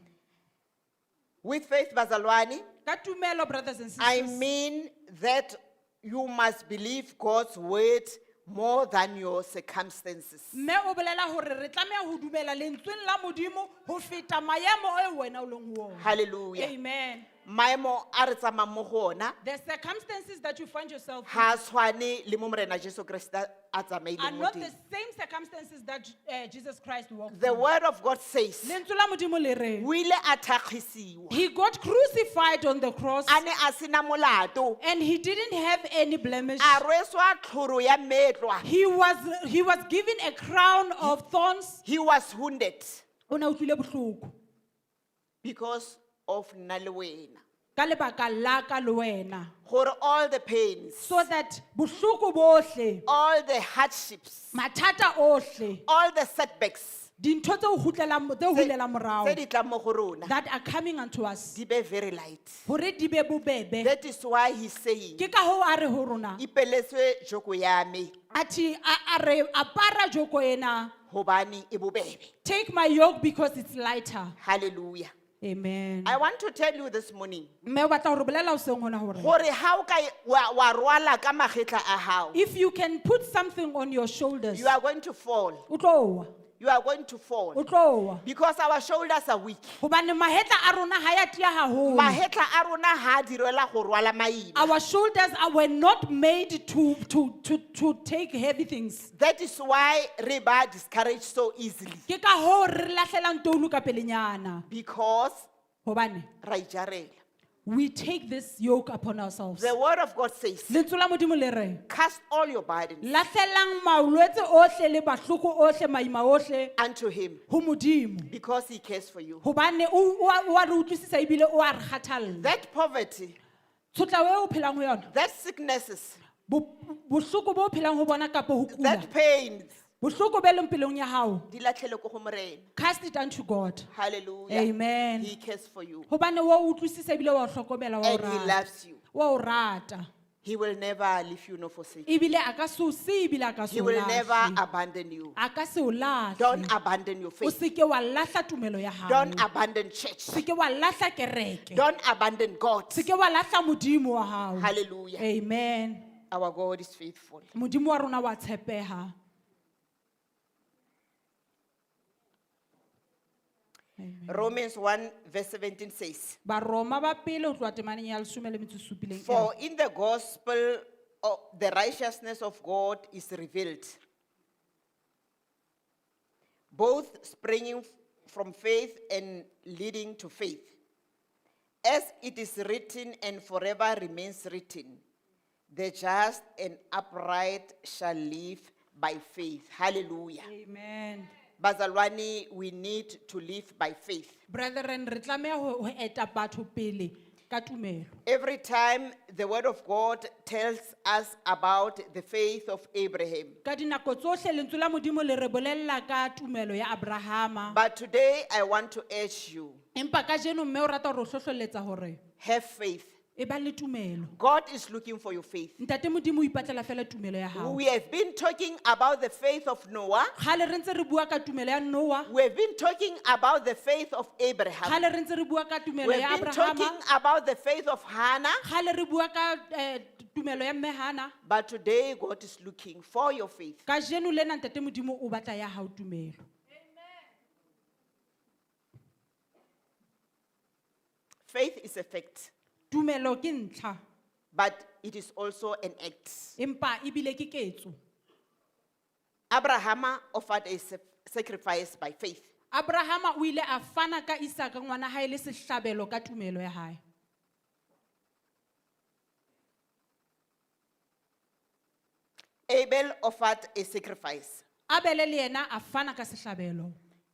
With faith, Bazalwani, Ka tumelo, brothers and I sisters. mean that you must believe God's word more than your circumstances. Mme o bolela hore re tlameha ho dumela lentsweng la Modimo ho feta maemo eo wena o leng ho ona. Hallelujah. Amen. Maemo a re tsamayang mo go ona The circumstances that you find yourself in ha a tshwane le mo Morena Jesu Kreste a are tsamaileng mo not the teng. same circumstances that Jesus Christ walked The through. word of God says, Lentswe la Modimo le re, o ile a thakgisiwa, he got crucified on the cross a ne a sena molato, and he didn't have any blemish. a rweswa tlhoro ya metlwa. He was given a crown of thorns. He was wounded O ne a utlwile bohloko because of nna le wena. ka lebaka la ka le wena. Gore all the pains, So that bohloko bohle, all the hardships, mathata ohle, all the setbacks, Dintho tse o kgutlelang, tse o hulelang morao Tse di tlang mo go rona, that are coming unto us. di be very light. Hore di be bobebe. That is why he's saying, Ke ka hoo a re ho rona. ipeleswe joko ya me, Athi a re apara joko ena. hobane e bobebe. Take my yoke because it's lighter. Hallelujah. Amen. I want to tell you this morning, Mme o batla hore bolela hoseng hona hore. gore ha o ka wa rwala ka magetla a hao, If you can put something on your shoulders, you are going to fall. o tlo wa. You are going to fall. O tlo wa. Because our shoulders are weak. Hobane mahetla a rona ha ya tiya haholo. Mahetla a rona ha a direla go rwala maima. Our shoulders were not made to take heavy things. That is why re ba discouraged so easily. Ke ka hoo re lahlelang toulu ka pelenyana. Because Hobane ra ijarela. we take this yoke upon ourselves. The word of God says, Lentswe la Modimo le re, cast all your burdens lahlelang malwetse ohle le mahloko ohle, maima ohle unto him ho Modimo. because he cares for you. Hobane o a re utlwisisa ebile o a re kgathalla. That poverty, Tshotla eo o phelang ho yona, that sicknesses, bohloko bo o phelang ho bona kapa ho kula, that pain, bohloko bo leng pelong ya hao, di latlhele ko go Morena. cast it unto God. Hallelujah. Amen. He cares for you Hobane wa o utlwisisa ebile wa o hlokomela, wa o and he rata. loves you. Wa o rata. He will never leave you nor forsake you. Ebile a ka se o siye, ebile a ka se He o will never lahle. abandon you. A ka se o lahle. Don't abandon your O faith. seke wa lahla tumelo ya hao. Don't abandon church. Seke wa lahla kereke. Don't abandon God. Seke wa lahla Modimo wa hao. Hallelujah. Amen. Our God is faithful. Modimo wa rona wa tshepeha. Romans 1 verse 17 says, Baroma ba pele ho tloha temaneng ya 17 e re, For in the gospel of the righteousness of God is revealed, both springing from faith and leading to faith. As it is written and forever remains written, the just and upright shall live by faith. Hallelujah. Amen. Bazalwane, we need to live by faith. Brethren, re tlameha ho eta batho pele ka tumelo. Every time the word of God tells us about the faith of Abraham. Ka dinako tsohle lentswe la Modimo le re bolella ka tumelo ya Abrahama. But today I want to urge you, Empa kajeno mme o rata hore o hlohlelletsa hore have faith. e ba le tumelo. God is looking for your faith. Ntate Modimo o ipatlela fela tumelo ya hao. We have been talking about the faith of Noah. Kgale re ntse re bua ka tumelo ya Noah. We have been talking about the faith of Abraham. Kgale re ntse re bua ka tumelo We ya have been Abrahama. talking about the faith of Hannah. Kgale re bua ka tumelo ya mme Hannah. But today God is looking for your faith. Kajeno lena Ntate Modimo o batla ya hao tumelo. Faith is a fact, Tumelo ke ntlha, but it is also an act. empa ebile ke ketso. Abraham offered a sacrifice by faith. Abrahama o ile a fana ka Isaka ngwana hae le sehlabelo ka tumelo ya hae. Abel offered a sacrifice. Abele le yena a fana ka sehlabelo.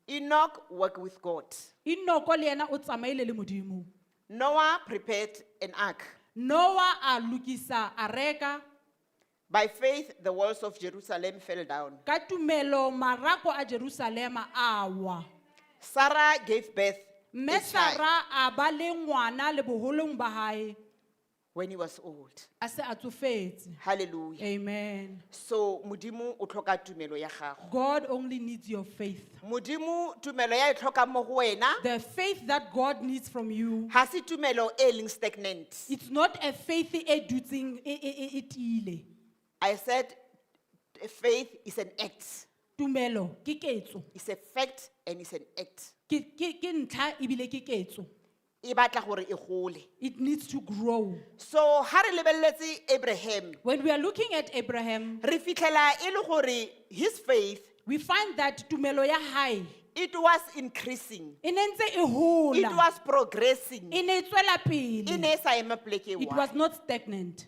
Enoch worked with God. Inoko le yena o tsamaile le Modimo. Noah prepared an ark. Noah a lokisa areka. By faith, the walls of Jerusalem fell down. Ka tumelo marako a Jerusalema a wa. Sarah gave birth Mme a child Sara a ba le ngwana le boholong ba hae when he was old. a se a tsofetse. Hallelujah. Amen. So, Modimo o tlhoka tumelo ya gago. God only needs your faith. Modimo tumelo ya e tlhokang mo go wena The faith that God needs from you, ha se tumelo e leng stagnant. it's not a faith e dutseng e tiile. I said faith is an act. Tumelo ke ketso. It's a fact and it's an act. Ke ntlha ebile ke ketso. E batla gore e gole. It needs to grow. So ha re lebelletse Abraham, When we are looking at Abraham, re fitlhela e le gore his faith we find that tumelo ya hae it was increasing. e ne ntse e It hola. was progressing. E ne e tswela E pele. ne e sa ema poleke e It one. was not stagnant.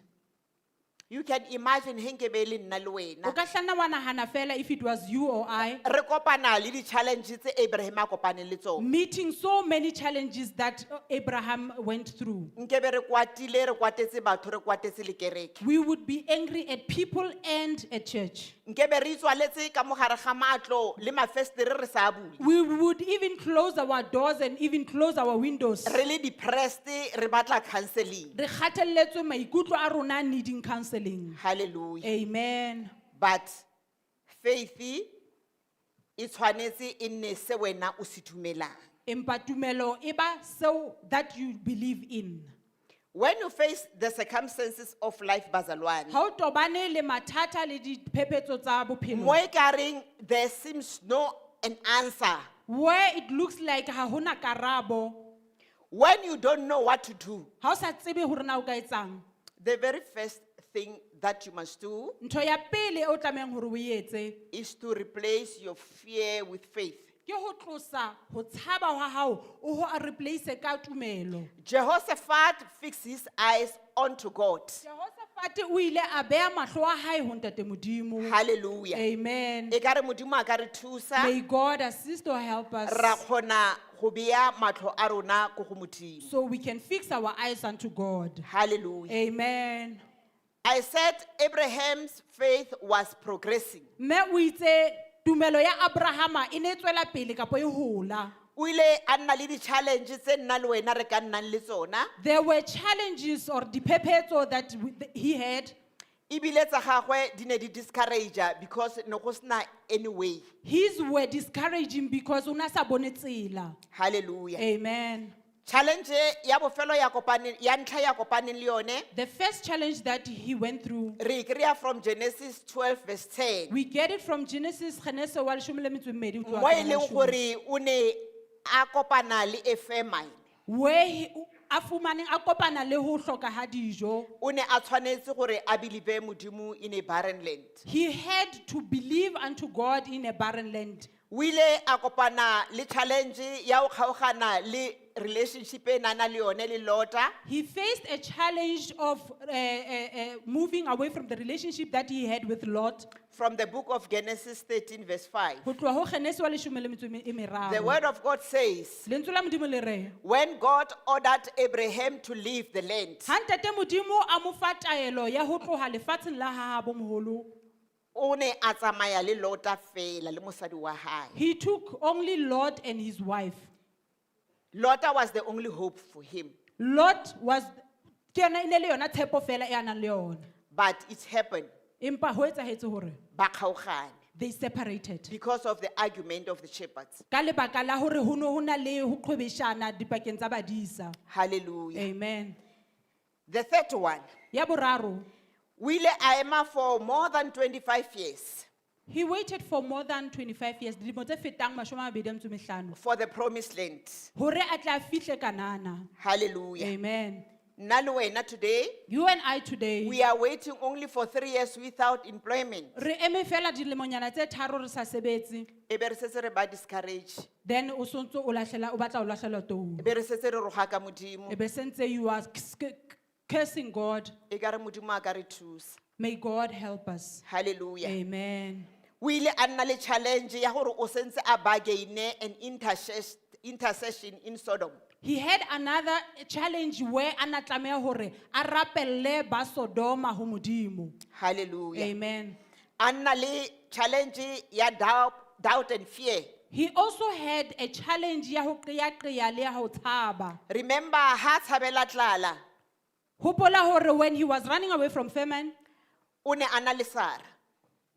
You can imagine he nke be e le nna le O wena. ka hlanna wa nahana fela if it was you or I Re kopana le di-challenge tse Abraham a kopaneng le tsona. meeting so many challenges that Abraham went through. Nke be re kwatile, re kwatetse batho, re kwatetse le kereke. We would be angry at people and at church. Nkebe re itswaletse ka mogare ga matlo le mafestere re sa a bule. We would even close our doors and even close our windows. Re le depressed re batla counseling. Re kgatelletswe maikutlo a rona needing counseling. Hallelujah. Amen. But faith e tshwanetse e nne se wena o se dumelang. Empa tumelo e ba seo that you believe in. When you face the circumstances of life, bazalwane, Ha o tobane le mathata le diphephetso tsa bophelo. mo e kareng there seems no an answer. Where it looks like ha hona karabo. When you don't know what to do, Ha o sa tsebe hore na o ka etsang. the very first thing that you must do Ntho ya pele e o tlamehang hore o e etse is to replace your fear with faith. ke ho tlosa ho tshaba hwa hao o ho a replace ka tumelo. Jehoshaphat fixed his eyes onto God. Jehoshaphat o ile a beha mahlo a hae ho Ntate Modimo. Hallelujah. Amen. Ekare Modimo a ka re thusa, May God assist or help us ra kgona go bea matlho a rona ko go Modimo. so we can fix our eyes unto God. Hallelujah. Amen. I said Abraham's faith was progressing. Mme o itse tumelo ya Abrahama e ne e tswela pele kapa e hola. O ile a nna le di-challenge tse nna le wena re ka nnang le tsona. There were challenges or diphephetso that he had. Ebile tsa gagwe di ne di discourage because ne go sena any way. His were discouraging because o na sa bone tsela. Hallelujah. Amen. Challenge ya bofelo ya kopaneng, ya ntlha ya kopaneng le yone, The first challenge that he went through, re e kry-a from Genesis 12 verse 10. we get it from Genesis Genese wa leshome le metso e mmedi ho tloha Mo ka e leng leshome. gore o ne a kopana le a famine. Where he a fumaneng a kopana le ho hloka ha dijo. O ne a tshwanetse gore a believe Modimo in a barren land. He had to believe unto God in a barren land. O ile a kopana le challenge ya ho kgaogana le relationship e nana le yone le Lota. He faced a challenge of moving away from the relationship that he had with Lot. From the book of Genesis 13 verse 5. Ho tloha ho Genese wa leshome le metso e meraro. The word of God says, Lentswe la Modimo le re, when God ordered Abraham to leave the land, ha ntate Modimo a mo fa taelo ya ho tloha lefatsheng la habo moholo, o ne a tsamaya le Lota fela le mosadi wa hae. he took only Lot and his wife. Lota was the only hope for him, Lot was ke yona e ne le yona tshepo fela e a nang le yona. but it happened. Empa ho etsahetse hore Ba kgaogane they separated. because of the argument of the shepherds. Ka lebaka la hore ho no ho na le ho qhwebeshana dipakeng tsa badisa. Hallelujah. Amen. The third one, Ya boraro, o ile a ema for more than 25 years he waited for more than 25 years, dilemo tse fetang mashome a mabedi a metso e mehlano, for the promised land. hore a tle a fihle Kanana. Hallelujah. Amen. Nna le wena today, You and I today, we are waiting only for 3 years without employment. re eme fela dilemonyana tse tharo re sa sebetse, E be re setse re ba discourage. then o sontso o lahlela, o batla ho lahlela E tou. be re setse re rogaka Modimo. E be sentse you are cursing God. Ekare Modimo a ka re thusa. May God help us. Hallelujah. Amen. O ile a nna le challenge ya gore o sentse a bargain-e an intercession in Sodom. He had another challenge where a na tlameha hore a rapelle ba Sodoma ho Modimo. Hallelujah. Amen. A nna le challenge ya doubt and fear. He also had a challenge ya ho qeaqea le ya ho tshaba. Remember ha tshabela tlala, Hopola hore when he was running away from famine, o ne a na le Sarah.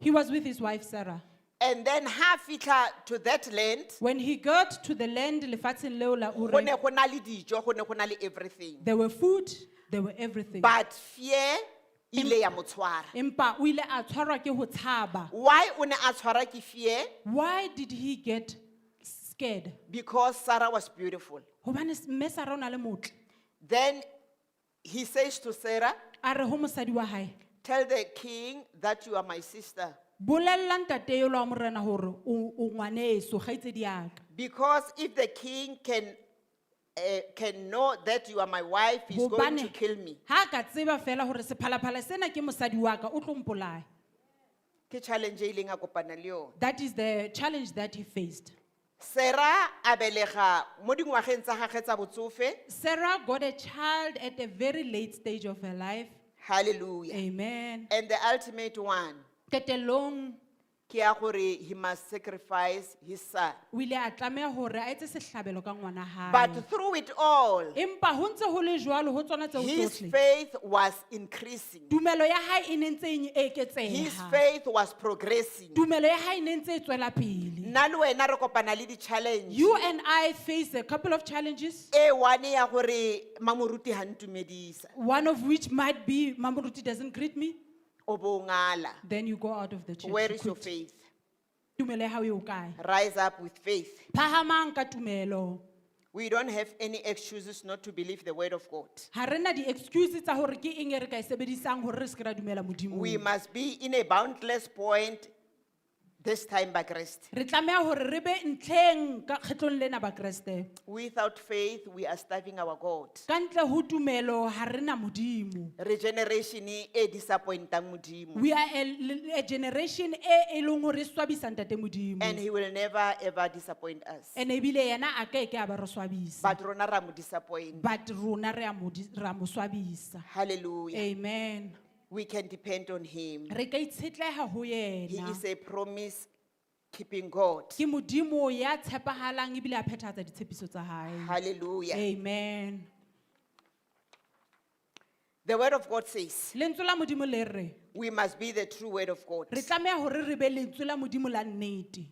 he was with his wife Sarah. And then ha fihla to that land, When he got to the land lefatsheng leo la go Ure, ne go na le dijo, go ne go na le everything. there were food, there were everything. But fear ile ya mo tshwara. Empa o ile a tshwarwa ke ho tshaba. Why o ne a tshwara ke fear? Why did he get scared? Because Sarah was beautiful. Hobane mme Sarah o na le motle. Then he says to Sarah, A re ho mosadi wa hae, tell the king that you are my sister. bolella ntate elwa wa morena hore o ngwaneso, kgaitsedi ya ka. Because if the king can know that you are my wife, he's going to Hobane kill me. ha a ka tseba fela hore sephalaphala sena ke mosadi wa ka, o tlo mpolaya. Ke challenge e ileng a kopana le yona. That is the challenge that he faced. Sarah a belega mo dingwageng tsa gagwe tsa botsofe. Sarah got a child at a very late stage of her life. Hallelujah. Amen. And the ultimate one, Qetellong Ke ya gore he must sacrifice his son. o ile a tlameha hore a etse sehlabelo ka ngwana hae. But through it all, Empa ho ntse ho le jwalo ho tsona tseo his tsohle. faith was increasing. Tumelo ya hae e ne ntse e His eketseha. faith was progressing. Tumelo ya hae e ne ntse e tswela pele. Nna le wena re kopana le di-challenge. You and I face a couple of challenges. E one ya gore mamoruti ha ntumedisa, One of which might be Mamoruti doesn't greet me. o bo o ngala. Then you go out of the church. Where You is your quit. faith? Tumelo ya hao e ho kae? Rise up with faith. Phahamang ka tumelo. We don't have any excuses not to believe the word of God. Ha re na di-excuse tsa hore ke eng e re ka e sebedisang hore re se ke ra dumela Modimong. We must be in a boundless point this time by Christ. Re tlameha hore re be ntlheng ka kgetlong lena Bakreste. Without faith, we are starving our God. Ka ntle ho tumelo ha re na Modimo. Regeneration e disappointang Modimo. We are a generation e e leng hore e swabisa ntate Modimo. And he will never ever disappoint us. And ebile yena a ke ke a ba re swabisa. But rona ra mo disappoint. But rona re a mo ra mo swabisa. Hallelujah. Amen. We can depend on him. Re ka itshetleha ho He yena. is a promise keeping God. Ke Modimo ya tshepahalang ebile a phethahatsa ditshepiso tsa hae. Hallelujah. Amen. The word of God says Lentswe la Modimo le re we must be the true word of God. re tlameha hore re be lentswe la Modimo la nnete.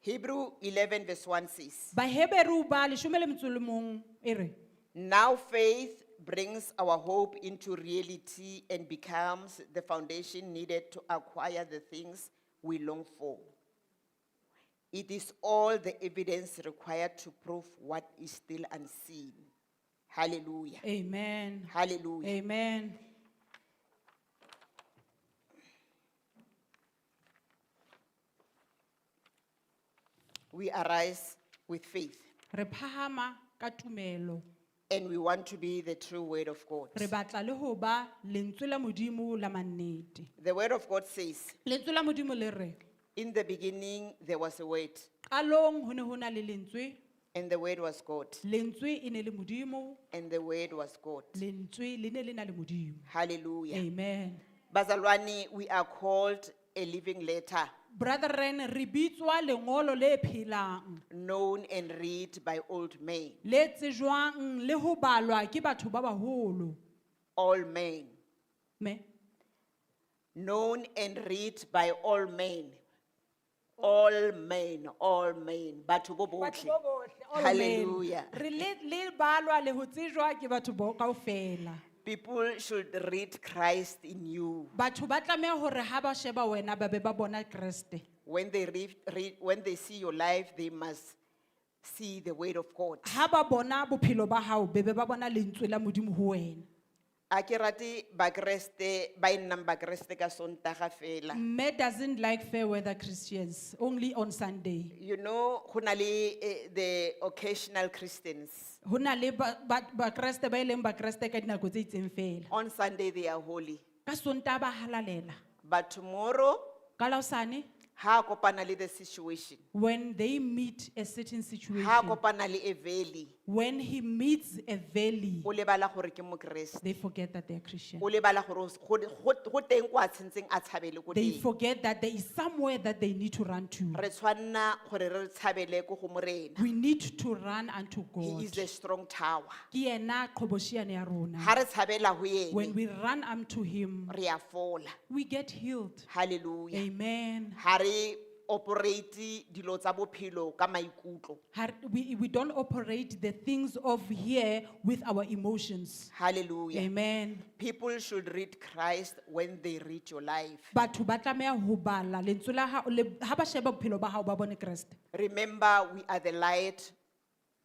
Hebrew 11 verse 1 says, Baheberu ba leshome le metso le mong e re Now faith brings our hope into reality and becomes the foundation needed to acquire the things we long for. It is all the evidence required to prove what is still unseen. Hallelujah. amen. Hallelujah. Amen. We arise with faith Re phahama ka tumelo. and we want to be the true word of God. Re batla le ho ba lentswe la Modimo la mannete. The word of God says, Lentswe la Modimo le re In the beginning there was a word, qalong ho ne ho na le lentswe, and the word was God, lentswe e ne le Modimo, and the word was God. lentswe le ne le na le Modimo. Hallelujah. Amen. Bazalwane, we are called a living letter, Brethren, re bitswa lengolo le phelang, known and read by old men, le tsejwang le ho balwa ke batho ba baholo. all men, Me known and read by all men, all men, all men. Batho bo Batho botlhe. bo bohle, all men. Hallelujah. Re le balwa le ho tsejwa ke batho bo kaofela. People should read Christ in you. Batho ba tlameha hore ha ba sheba wena ba be ba bona Kreste. When they read, when they see your life, they must see the word of God. Ha ba bona bophelo ba hao be be ba bona lentswe la Modimo ho wena. A ke rate Bakreste ba e nnang Bakreste ka Sontaga fela. Mme doesn't like fair weather Christians, only on Sunday. You know, go na le the occasional Christians. Ho na le Bakreste ba e leng Bakreste ka dinako tse itseng fela. On Sunday they are holy. Ka Sontaha ba halalela. But tomorrow, Ka la hosane, ha kopana le the situation, when they meet a certain ha situation, kopana le a valley, when he meets a valley, o lebala gore ke Mokreste. they forget that they are Christian. O lebala gore go teng kwa tshwantseng a tshabele ko They teng. forget that there is somewhere that they need to run to. Re tshwanna gore re tshabele ko go Morena. We need to run unto He is God. the strong tower. Ke yena qhobosheane ya rona. Ha re tshabela ho When yene, we run unto him, re a fola. we get healed. Hallelujah. Amen. Ha re operate dilo tsa bophelo ka maikutlo. We don't operate the things of here with our emotions. Hallelujah. Amen. People should read Christ when they read your life. Batho ba tlameha ho bala lentswe la hao ha ba sheba bophelo ba hao ba bone Kreste. Remember, we are the light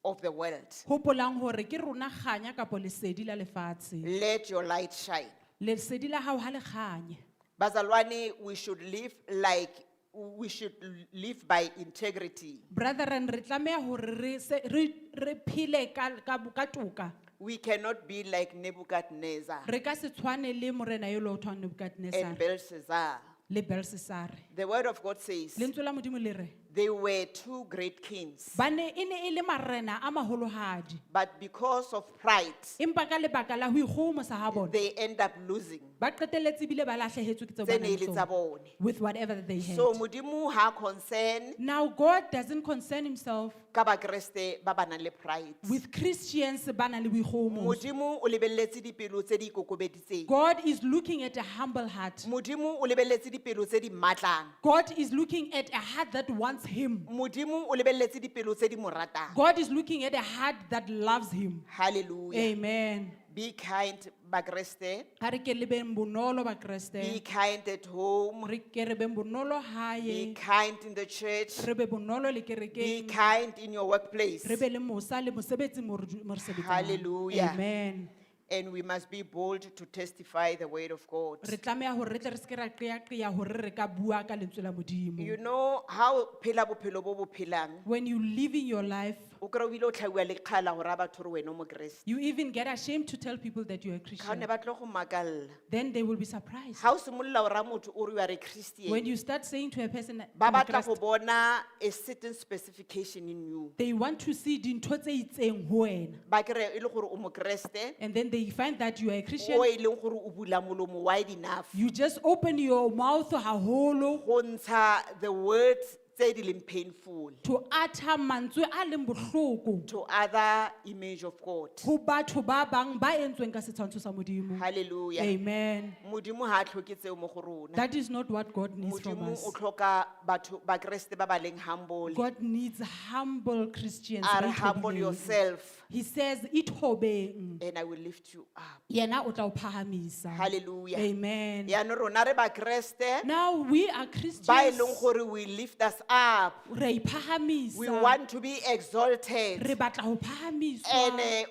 of the world. Hopolang hore ke rona kganya kapa lesedi la lefatshe. Let your light shine. Lesedi la hao ha le kganye. Bazalwane, we should live like, we should live by integrity. Brethren, re tlameha hore re phele ka toka. We cannot be like Nebuchadnezzar Re ka se tshwane le morena eo le ho thwang Nebuchadnezzar and Belshazzar. le Belshazzar. The word of God says, Lentswe la Modimo le re, They were two great kings. Ba ne e ne e le marena a maholohadi. But because of pride, Empa ka lebaka la ho ikgohomosa ha bona, they end up losing. ba qetelletse ebile ba lahlehetswe ke tseo Tse ba ne nang e le le tsa tsona, bone. with whatever that they had. So Modimo ha concern Now God doesn't concern himself ka Bakreste ba ba nang le pride. with Christians ba nang le boikgohomoso. Modimo o lebelletse dipelo tse di ikokobeditseng. God is looking at a humble heart. Modimo o lebelletse dipelo tse di mmatlang. God is looking at a heart that wants him. Modimo o lebelletse dipelo tse di mo ratang. God is looking at a heart that loves him. Hallelujah. Amen. Be kind, Bakreste. Ha re ke le beng bonolo Be Bakreste. kind at home. Re ke re beng bonolo Be hae. kind in the church. Re be bonolo le Be kerekeng. kind in your workplace. Re be le mosa le mosebetsi mo re du- mo re sebetsang. Hallelujah. Amen. And we must be bold to testify the word of God. Re tlameha hore re tle re se ke ra qeaqea hore re ka bua ka lentswe la Modimo. You know how phela bophelo bo bo phelang. When you living your life, O kry-e o bile o tlhabiwa lekgala go raya batho gore wena o mokeresete. you even get ashamed to tell people that you're a Ga o ne Christian. ba tlo go makalla. Then they will be surprised. Ga o simolola o raya motho o re you are a When Christian. you start saying to a person, Ba "I'm a batla go Christ," bona a certain specification in you. they want to see dintho tse itseng ho wena. Ba kry-e e le gore o mokeresete. And then they find that you are a Christian. O e leng gore o bula molomo wide enough. You just open your mouth haholo Go ntsha the words tse di leng painful to utter mantswe a leng bohloko to other image of God. ho batho ba bang ba entsweng ka setshwantsho sa Modimo. Hallelujah. Amen. Modimo ha a tlhoke tseo mo go rona. That is not what God needs from Modimo us. o tlhoka batho Bakreste ba ba leng humble. God needs humble Christians. A ba re humble ithobeleng. yourself He says, "Ithobeng." and I will lift you up. Yena o tla o phahamisa. Hallelujah. Amen. Yaanong rona re Bakreste Now we are ba e Christians. leng gore we lift us up. Re a iphahamisa. We want to be exalted. Re batla ho phahamiswa. And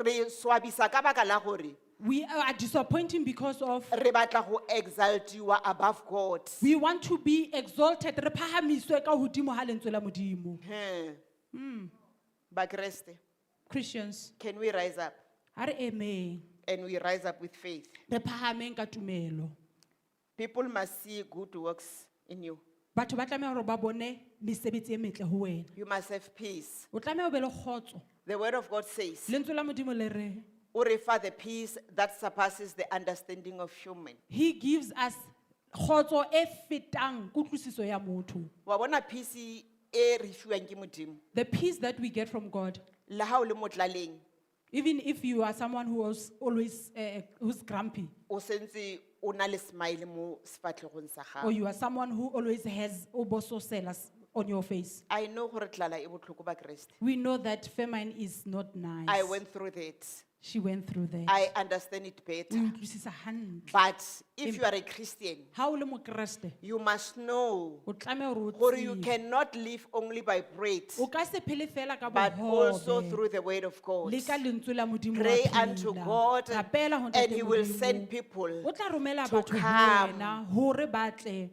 re swabisa ka baka la gore We are disappointing because of re batla go exaltiwa above God. we want to be exalted. Re phahamiswe ka hodimo ha lentswe la Modimo. Hmm. Bakreste, Christians, can we rise up? ha re emeng. And we rise up with faith. Re phahameng ka tumelo. People must see good works in you. Batho ba tlameha hore ba bone mesebetsi e metle ho wena. You must have peace. O tlameha o be le kgotso. The word of God says, Lentswe la Modimo le re, O re fa the peace that surpasses the understanding of human. He gives us kgotso e fetang kutlwisiso ya motho. Wa bona peace e re fiwang ke Modimo. The peace that we get from God, Le ha o le mo tlaleng, even if you are someone who is always who's grumpy, o sentse o na le smile mo sefatlhegong sa or gago. you are someone who always has obososela on your face. I know gore tlala e botlhoko Bakreste. We know that famine is not nice. I went through that. She went through that. I understand it O better. utlwisisa hantle. But if you are a Christian, Ha o le mokreste, you must know o tlameha hore o gore you tsebe. cannot live only by bread, O ka se phele fela ka but also bohobe. through the word of God. Le ka lentswe la Modimo wa Pray unto phela. God Rapela ho and Ntate He will Modimo. send people O tla romela to batho ho come. wena hore ba tle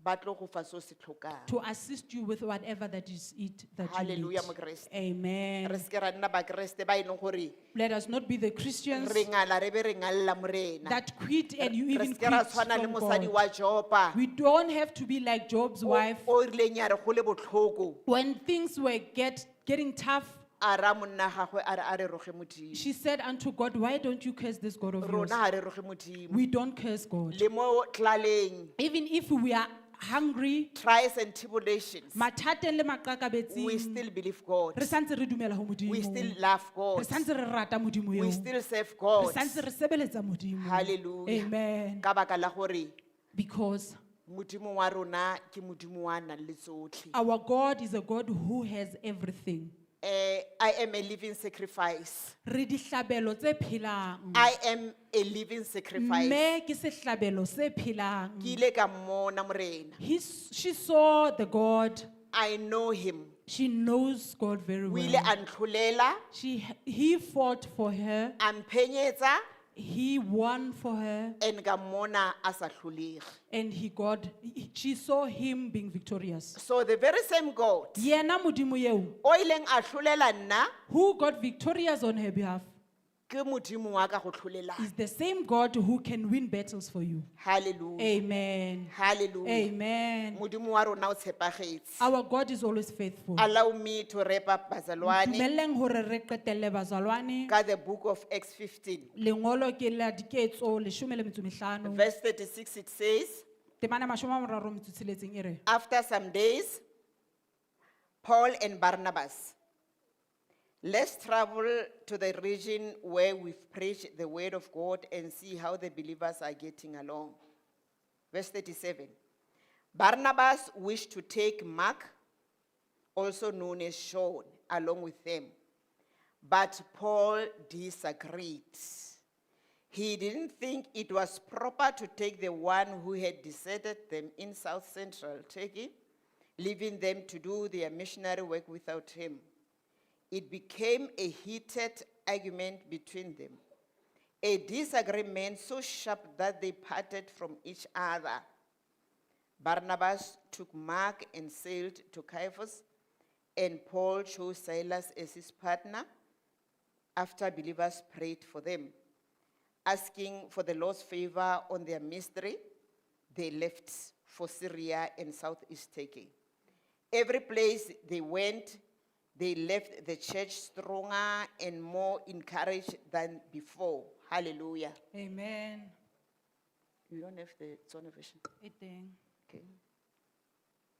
ba tlo go fa se o se tlhokang. to assist you with whatever that is it that you need. Hallelujah, Mokreste. Amen. Re seke ra nna Bakreste ba e leng gore Let us not be the Christians re ngala re be re ngalla Morena. that quit and you Re even seke ra quit tshwana le from mosadi God. wa Jopa We don't have to be like Job's wife. o rileng ya re go le botlhoko When things were getting tough, a ra monna gagwe a re a re roge Modimo. she said unto God, "Why don't you curse this God of yours?" Rona ha re roge Modimo. We don't curse God. Le mo tlaleng, Even if we are hungry, trials and tribulations, mathateng le we maqakabetsing, still believe God. re santse re dumela ho We Modimo. still love Re God. santse re rata Modimo We eo. still serve Re God. santse re sebeletsa Modimo. Hallelujah. Amen. Ka baka la gore Because Modimo wa rona ke Modimo wa nang le tsotlhe. our God is a God who has everything. I am a living sacrifice. Re dihlabelo tse phelang. I am a living sacrifice. Mme ke sehlabelo se phelang. Ke ile ka mmona Morena. She saw the God. I know him. She knows God very O ile well. a ntlholela, He fought for her. a mphenyetsa, He won for her. and ka mmona a sa hlolege. And she saw him being victorious. So the very same God Yena Modimo eo, o ileng a hlolela nna who got victorious on her behalf, Ke Modimo wa ka go tlholelang. Is the same God who can win battles for you. Hallelujah. Amen. Hallelujah. Amen. Modimo wa rona o tshepagetse. Our God is always faithful. Allow me to wrap up bazalwane Dumelleng hore re qetelle bazalwane. ka the book of Acts 15. Lengolo ke la diketso 15. Verse 36 it says, Temana 36 e re. After some days, Paul and Barnabas, let's travel to the region where we've preached the word of God and see how the believers are getting along. Verse 37. Barnabas wished to take Mark, also known as Sean, along with them. But Paul disagreed. He didn't think it was proper to take the one who had deserted them in south central Turkey, leaving them to do their missionary work without him. It became a heated argument between them, a disagreement so sharp that they parted from each other. Barnabas took Mark and sailed to Caiaphas, and Paul chose Silas as his partner after believers prayed for them. Asking for the Lord's favor on their mystery, they left for Syria and southeast Turkey. Every place they went, they left the church stronger and more encouraged than before. Hallelujah. Amen. You don't have the Tswana version? E teng. Okay.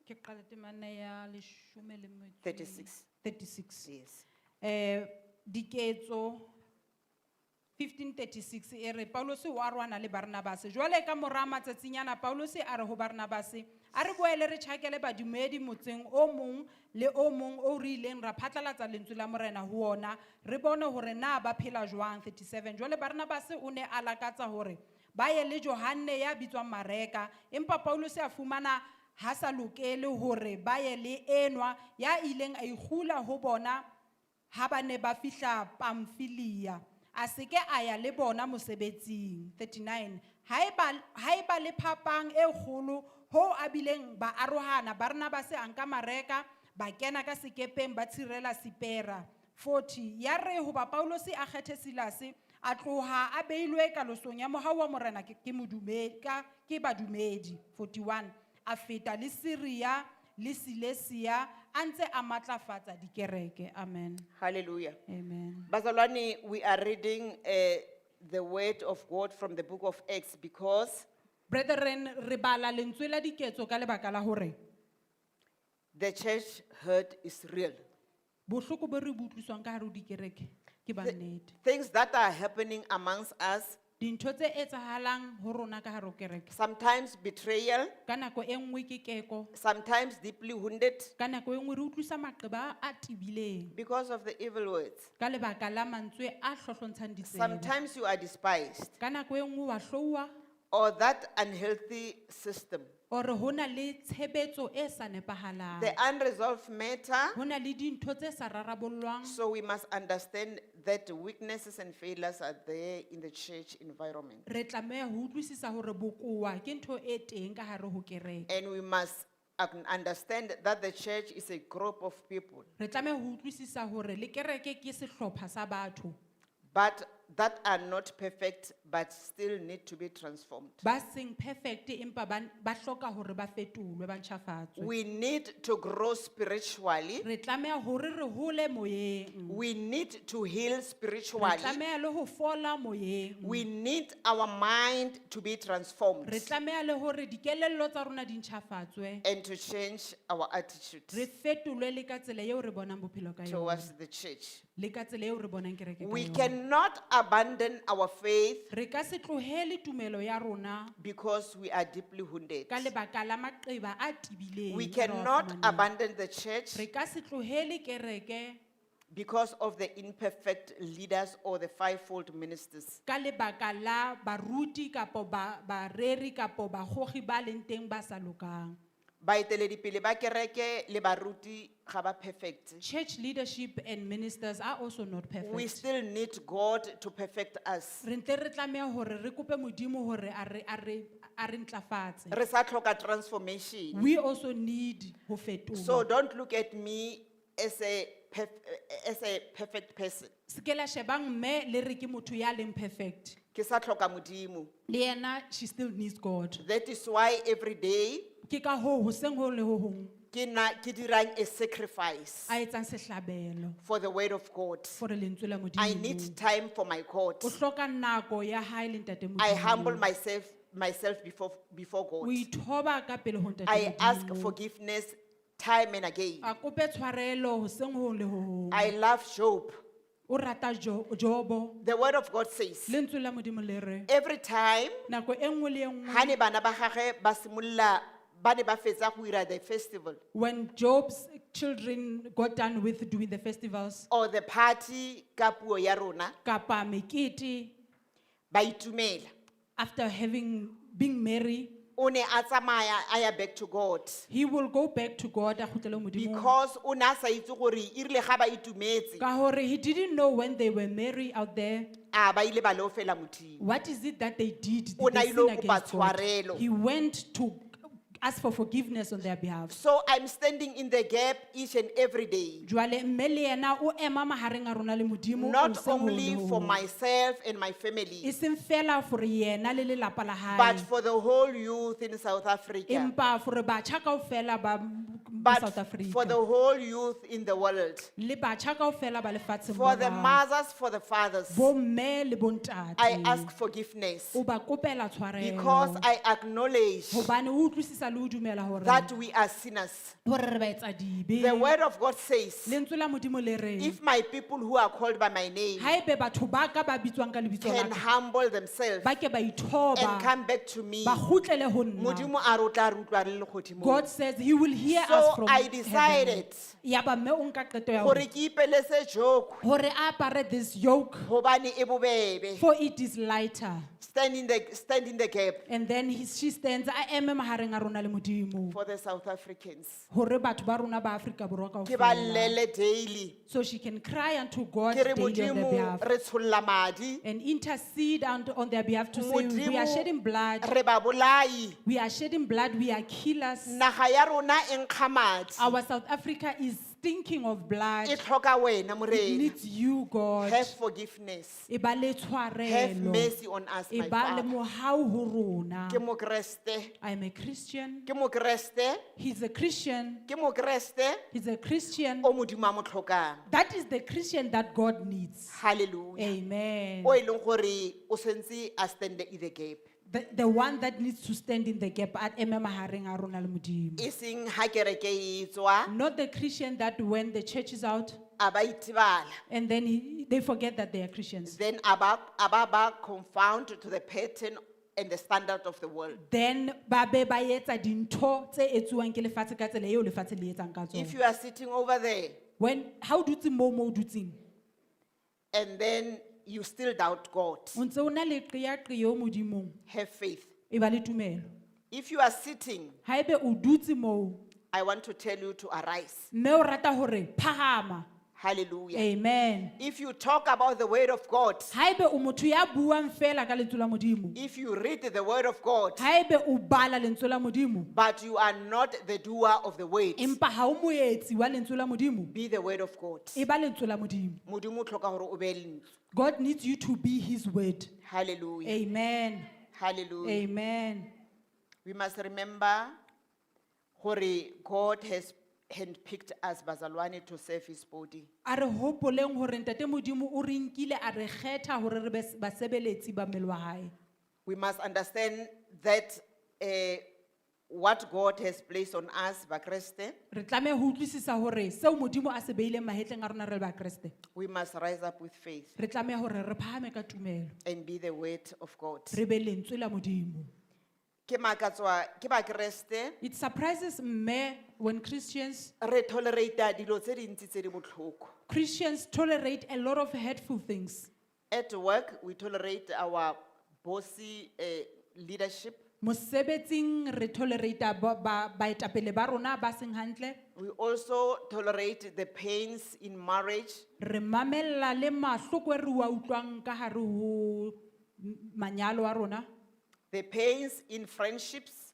Ke qala temana ya 10 36. 36. Yes. Diketso 1536 e re Paulus o arohana le Barnabas. Jwale ka mora matsatsinyana Paulus a re ho Barnabas, a re boele re tjhakele badumedi motseng o mong le o mong o re ileng ra phatlalatsa lentswe la Morena ho ona, re bone hore na ba phela jwang. 37. Jwale Barnabas o ne a lakatsa hore ba ye le Johanne ya bitswang Mareka, empa Paulus a fumana ha sa lokele hore ba ye le enwa ya ileng a ikgula ho bona ha ba ne ba fihla Pamfilia. A se ke a ya le bona mosebetsing. 39. Haeba le phapang e kgolo ho a bileng ba arohana, Barnabas a nka Mareka, ba kena ka sekepeng ba tshirela Sipera. 40. Ya re hoba Paulus a kgethe Silas, a tloha a beilwe kalosong ya mohau wa Morena ke modumedi, ka, ke badumedi. 41. A feta le Syria le Silesia a ntse a matlafatsa dikereke. Amen. Hallelujah. Amen. Bazalwane, we are reading the word of God from the book of Acts because Brethren, re bala lentswe la diketso ka lebaka la hore the church hurt is real. bohloko bo re bo utlwiswang ka hare ho dikereke ke ba nnete. Things that are happening amongst us, Dintho tse etsahalang ho rona ka hare ho kereke. sometimes betrayal, Ka nako e nngwe ke keko, sometimes deeply wounded ka nako e nngwe re utlwisa maqeba a tebileng because of the evil words. ka lebaka la mantswe a hlohlontshang ditsebe. Sometimes you are despised Ka nako e nngwe wa hlouwa or that unhealthy system. or ho na le tshebetso e sa nepahalang. The unresolved matter. Ho na le dintho tse sa rarabollwang. So we must understand that weaknesses and failures are there in the church environment. Re tlameha ho utlwisisa hore bokowa ke ntho e teng ka hare ho kereke. And we must understand that the church is a group of people, Re tlameha ho utlwisisa hore le kereke ke sehlopha sa batho but that are not perfect, but still need to be transformed. ba seng perfect empa ba hloka hore ba fetolwe, ba ntjhafatswe. We need to grow spiritually. Re tlameha hore re hole moyeng. We need to heal Re spiritually. tlameha le ho fola moyeng. We need our mind to be transformed Re tlameha le hore dikelello tsa rona di ntjhafatswe. and to change our attitude Re fetolwe le ka tsela eo re bonang bophelo ka yona. towards the church. Le ka tsela eo re bonang kereke ka We yona. cannot abandon our faith Re ka se tlohele tumelo ya rona because we are deeply wounded. ka lebaka la maqeba a tebileng We a re a cannot fumaneng. abandon the church Re ka se tlohele kereke because of the imperfect leaders or the fivefold ministers. ka lebaka la baruti kapo bareri kapo bakgogi ba leng teng ba sa lokang. Baeteledipele ba kereke le baruti ga ba perfect. Church leadership and ministers are also not We perfect. still need God to perfect us. Re ntse re tlameha hore re kope Modimo hore a re ntlafatse. Re sa tlhoka transformation. We also need ho fetoha. So don't look at me as a perfect person. Se ke la shebang mme le re ke motho ya leng perfect. Ke sa tlhoka Modimo. Le yena she still needs God. That is why every day Ke ka hoo hoseng ho le ho hong ke na ke dirang a sacrifice a etsang sehlabelo for the word of God. for lentswe la I Modimo. need time for my God. O hloka nako ya hae le ntate I humble Modimo. myself before O God. ithoba ka pele ho ntate I ask Modimo. forgiveness time and again. A kope tshwarelo hoseng ho le ho hong. I love Job. O rata Jobo. The word of God says Lentswe la Modimo le re every time nako e nngwe le e nngwe ha ne bana ba gagwe ba simolola ba ne ba fetsa go ira the festival when Job's children got done with doing the festivals or the party ka puo ya rona kapa mekete ba itumela. After having been merry, O ne a tsamaya a ya back to God he will go back to God, a kgutlele ho Modimong. Because o ne a sa itse gore e rile ga ba itumetse Ka hore he didn't know when they were merry out there, a ba ile ba leofela Modimo. What is it that they did? Did O ne a they ilo sin kopa against God? tshwarelo. He went to ask for forgiveness on their behalf. So I'm standing in the gap each and every day, Jwale mme le yena o ema mahareng a rona le Modimo not hoseng ho le only ho for hong. Myself and my family, E seng fela for yena le lelapa la hae. But for the whole youth in South Africa, Empa for batjha kaofela ba but South Africa. For the whole youth in the world, Le batjha kaofela ba lefatsheng for the mona. Mothers, for the fathers. Bomme le bontate. I ask forgiveness O ba kopela tshwarelo. Because I acknowledge Hobane o utlwisisa le ho dumela hore that we are sinners. hore re baetsadibe. The word of God says, Lentswe la Modimo le re if my people who are called by my name haebe batho ba ka ba bitswang ka lebitso la can ka humble themselves ba ke ba and ithoba come back to me, ba kgutlele ho nna. Modimo a re o tla re utlwa re le lehodimong. God says he will hear So us from I heaven. Decided Yaba mme o nka qeto ya gore hore ke ipelese joke hore a apare this yoke, gobane e bobebe. For it is lighter. Stand in the gap And then she stands a eme mahareng a rona le Modimo for the South Africans. Hore batho ba rona ba Afrika Borwa Ke ba kaofela. llele daily. So she can cry unto God Ke re daily on their Modimo behalf re tsholla madi. And intercede on their behalf to say we are shedding Modimo blood. re ba bolai. We are shedding blood. We are killers. Naga ya rona e nkga madi. Our South Africa is stinking of blood. E tlhoka wena It Morena. needs you, God. Have forgiveness. E ba le Have tshwarelo. mercy on us, E my ba le Father. mohau ho rona. Ke Mokreste. I am a Christian. Ke Mokreste. He's a Christian. Ke Mokreste. He's a Christian. O Modimo a mo tlhokang. That is the Christian that God needs. Hallelujah. Amen. O e leng gore o sentse a stand in the gap. The one that needs to stand in the gap at eme mahareng a rona le Modimo. E seng ha kereke e tswa Not the Christian that when the church is out a ba itebala. And then they forget that they are Christians. Then a ba confound to the pattern and the standard of the world. Then ba be ba etsa dintho tse etsuwang ke lefatshe ka tsela eo lefatshe le etsang ka If tsona. you are sitting over there When ha o dutse moo o dutseng, and then you still doubt God, o ntse o na le qeaqeo Modimong, have faith. e ba le tumelo. If you are sitting, Haebe o dutse moo, I want to tell you to arise. mme o rata hore phahama. Hallelujah. Amen. If you talk about the word of God, Haebe o motho ya buang fela ka lentswe la Modimo, if you read the word of God, haebe o bala lentswe la Modimo, but you are not the doer of the word, empa ha o moetsi wa lentswe la Modimo, be the word of God. e ba lentswe la Modimo. Modimo o tlhoka hore o be lentswe. God needs you to be his word. Hallelujah. Amen. Hallelujah. Amen. We must remember hore God has handpicked us bazalwane to serve his body. A re hopoleng hore ntate Modimo o re nkile a re kgetha hore re be basebeletsi ba mmele wa hae. We must understand that what God has placed on us, Bakreste, Re tlameha ho utlwisisa hore seo Modimo a se beileng mahetleng a rona re le Bakreste, we must rise up with faith re tlameha hore re phahame ka tumelo, and be the word of God. re be lentswe la Modimo. Ke makatswa ke Bakreste, It surprises me when Christians re tolerate dilo tse dintsi tse di botlhoko. Christians tolerate a lot of hurtful things. At work, we tolerate our bossy leadership. Mosebetsing re tolerate baetapele ba rona ba seng hantle. We also tolerate the pains in marriage. Re mamella le mahloko e re wa utlwang ka hare ho manyalo a rona. The pains in friendships,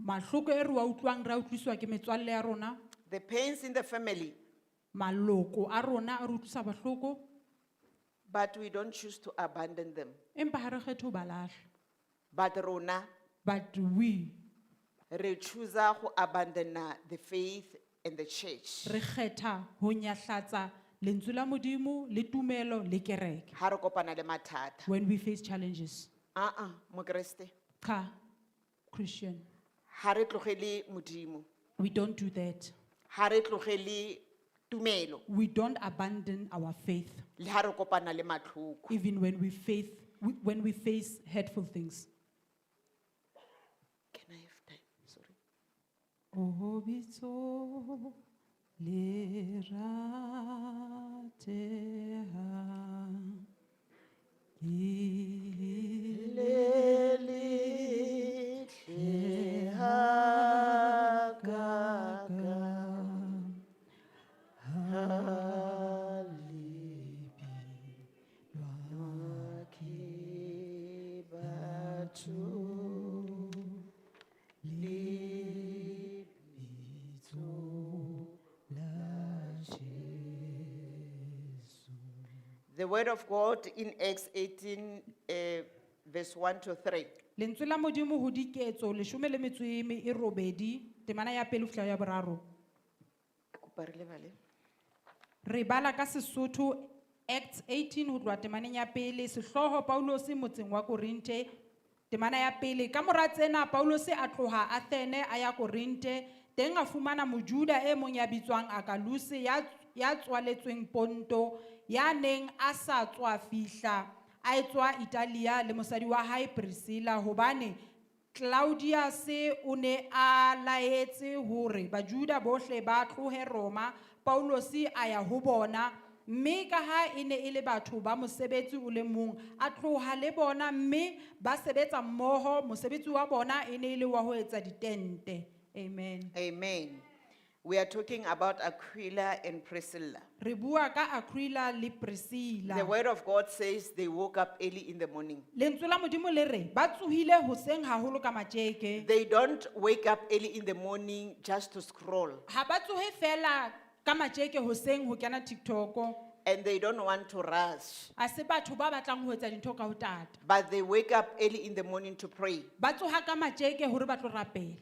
Mahloko e re wa utlwang re a utlwiswa ke metswalle ya rona. The pains in the family, Maloko a rona a re utlwisa bohloko, but we don't choose to abandon them. empa ha re kgethe ho ba lahla. But rona, But we re choose go abandon the faith and the church. re kgetha ho nyahlatsa lentswe la Modimo le tumelo le kereke Ha re kopana le mathata. when we face challenges. Ah, Mokreste, Cha, Christian, ha re tlogele Modimo, we don't do that. ha re tlogele tumelo, We don't abandon our faith le ha re kopana le matlhoko. even when we face hurtful things. Can I have time? Sorry. Oh, bitso le ratehang, ke Le letle hakakang, ha le ke batho lebitso la Jesu. The word of God in Acts 18, verse 1 to 3. Lentswe la Modimo ho diketso 18, temana ya pele ho fihla ya boraro. Kopa re lebale. Re bala ka Sesotho Acts 18 ho tloha temaneng ya pele sehlooho Paulus motseng wa Korinthe temana ya pele ka mora tsena Paulus a tloha Athene a ya Korinthe teng a fumana Mojuda e mong ya bitswang Akaluse ya tswaletsweng Ponto ya neng a sa tswa fihla a etswa Italia le mosadi wa hae Priscilla hobane Claudius o ne a laetse hore Bajuda bohle ba tlohe Roma, Paulus a ya ho bona, mme ka ha e ne e le batho ba mosebetsi o le mong, a tloha le bona mme ba sebetsa mmoho, mosebetsi wa bona e ne e le wa ho etsa ditente. Amen. Amen. We are talking about Aquila and Priscilla. Re bua ka Aquila le Priscilla. The word of God says they woke up early in the morning. Lentswe la Modimo le re ba tsohile hoseng haholo ka matjeke. They don't wake up early in the morning just to scroll. Ha ba tsohe fela ka matjeke hoseng ho kena TikTok. And they don't want to rush. A se batho ba batlang ho etsa dintho ka ho tata. But they wake up early in the morning to pray Ba tsoha ka matjeke hore ba tlo rapela.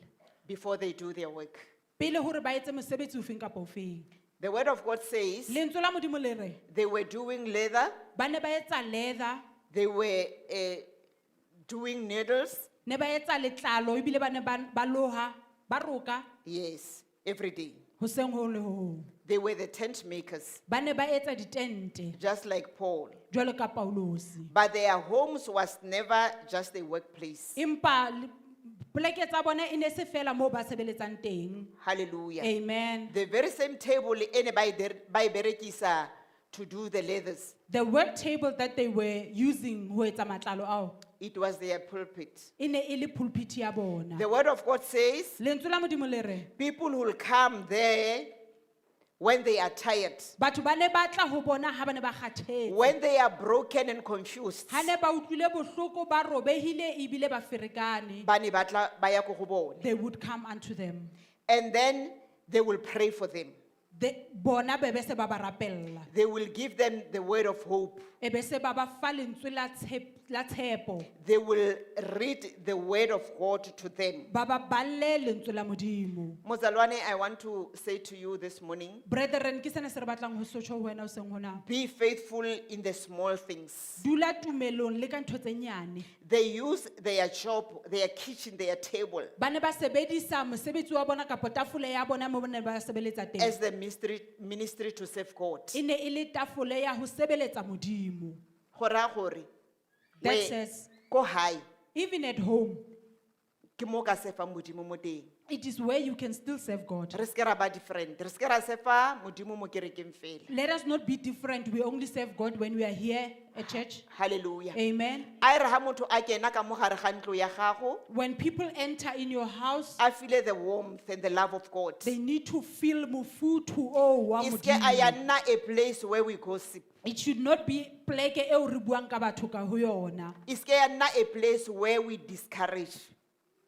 before they do their work. Pele hore ba etse mosebetsi ofeng kapa ofeng. The word of God says Lentswe la Modimo le re they were doing leather, ba ne ba etsa leather, they were doing needles, ne ba etsa letlalo ebile ba ne ba loha, ba roka yes, every day. hoseng ho le ho hong. They were the tent makers, Ba ne ba etsa ditente just like Paul. jwalo ka Paulus. But their homes was never just a workplace. Empa poleke tsa bona e ne se fela moo ba sebeletsang teng. Hallelujah. Amen. The very same table ene ba e berekisa to do the leathers, The work table that they were using ho etsa matlalo ao it was their pulpit. e ne e le pulpit ya bona. The word of God says Lentswe la Modimo le re people will come there when they are tired, batho ba ne ba tla ho bona ha ba ne ba kgathetse. when they are broken and confused. Ha ne ba utlwile bohloko ba robehile ebile ba ferekane. Ba ne ba tla ba ya ko go bona. They would come unto them. And then they will pray for them. Bona be se ba ba rapella. They will give them the word of hope. E be se ba ba fa lentswe la tshepo. They will read the word of God to them. Ba ba balle lentswe la Modimo. Mozalwane, I want to say to you this morning, Brethren, ke sena se re batlang ho se tjho ho wena hoseng hona. be faithful in the small things. Dula tumelong le ka ntho tse nyane. They use their job, their kitchen, their table Ba ne ba sebedisa mosebetsi wa bona kapa tafole ya bona moo ba ne ba sebeletsa teng. as the ministry to serve God. E ne e le tafole ya ho sebeletsa Modimo. Go raya gore, That says, ko hae, even at home, ke mo o ka sefang Modimo mo teng. it is where you can still serve God. Re seke ra ba different. Re seke ra sefa Modimo mo kerekeng fela. Let us not be different. We only serve God when we are here at church. Hallelujah. Amen. A e re ha motho a kena ka mo gare ga ntlo ya gago, When people enter in your house, a feel the warmth and the love of God. they need to feel mofuthu o wa E seke a ya Modimo. nna a place where we gossip. It should not be pleke eo re buang ka batho ka ho yona. E seke ya nna a place where we discourage.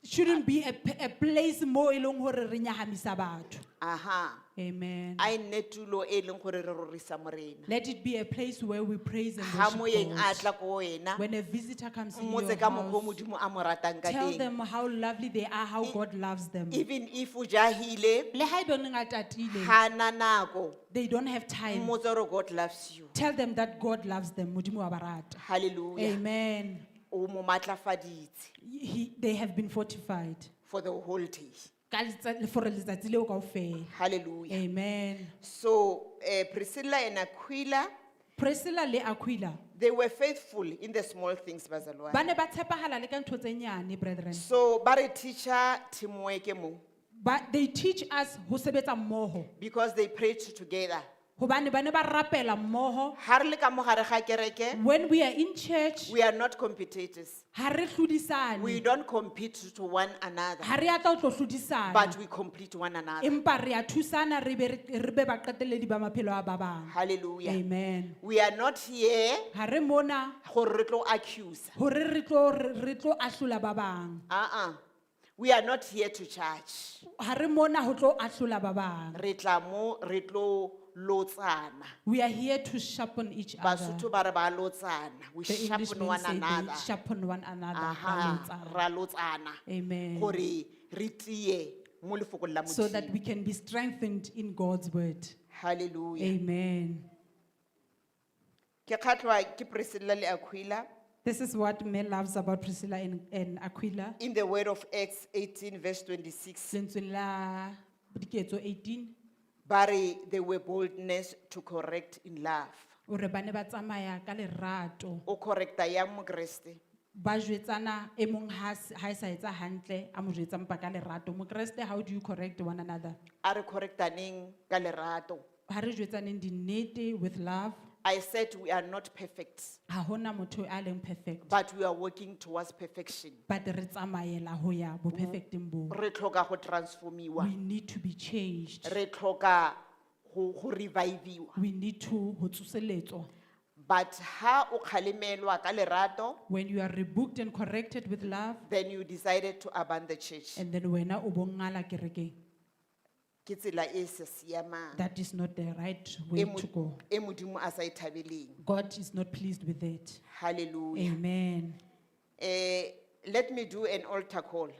It shouldn't be a place mo e leng hore re nyahamisa batho. Aha. Amen. A e nne tulo e leng gore re rorisa Morena. Let it be a place where we praise and Ha worship moyeng a God. tla ko wena, When a visitor comes in mmotse your ka mokgwa o house, Modimo a mo ratang ka tell teng. them how lovely they are, how God loves them. Even if o jahile, Le haeba o neng a tatile, ha na nako, they don't have time. mmotse hore God loves you. Tell them that God loves them. Modimo wa ba rata. Hallelujah. Amen. O mo matlafaditse They have been fortified. for the whole day. Ka for letsatsi leo kaofela. Hallelujah. Amen. So, Priscilla and Aquila, Priscilla le Aquila they were faithful in the small things, bazalwane. ba ne ba tshepahala le ka ntho tse nyane, brethren. So, ba re teacher teamwork mo But they teach us ho sebetsa mmoho. because they prayed together. Hobane ba ne ba rapela mmoho. Ha re le ka mo hare ga kereke, When we are in church, we are not competitors. ha re We hlodisane. don't compete to one another, Ha re a tla ho tlo hlodisana. but we complete one another. Empa re a thusana re be re be baqetelledi ba maphelo a ba bang. Hallelujah. Amen. We are not here Ha re mona gore re tlo accuse. hore re tlo ahlola ba bang. Uh-uh. We are not here to judge. Ha re mona ho tlo ahlola ba bang. Re tla mo re tlo lotsana. We are here to sharpen each other. Basotho ba re ba lotsana. We The sharpen Englishmen one say they another. sharpen one another. Ba Aha, lotsana. ra lotsana. Amen. Gore re tiye mo lefokong la So that Modimo. we can be strengthened in God's word. Hallelujah. Amen. Ke kgatlhwa ke Priscilla le Aquila This is what Mel loves about Priscilla and Aquila. in the word of Acts 18 verse 26. Lentswe la Diketso 18, Ba re they were boldness to correct in love. o re ba ne ba tsamaya ka lerato. O correcta yang Mokreste? Ba jwetsana e mong ha e sa etsa hantle, a mo jwetsa mpa ka lerato. Mokreste, how do you correct one another? A re correctaneng ka lerato. Ha re jwetsaneng dinnete with love. I said we are not perfect, Ha hona motho a leng perfect. but we are working towards perfection. But re tsamaela ho ya bo perfecteng boo. Re tlhoka go transformiwa. We need to be changed. Re tlhoka go reviviwa. We need to ho tsoseletswa. But ha o kgalemelwa ka lerato, When you are rebuked and corrected with love, then you decided to abandon the church. and then wena o bo ngala kerekeng. Ke tsela e sa siamang. That is not the right E way to go. e Modimo a sa e thabeleng. God is not pleased with it. Hallelujah. Amen. Let me do an altar call.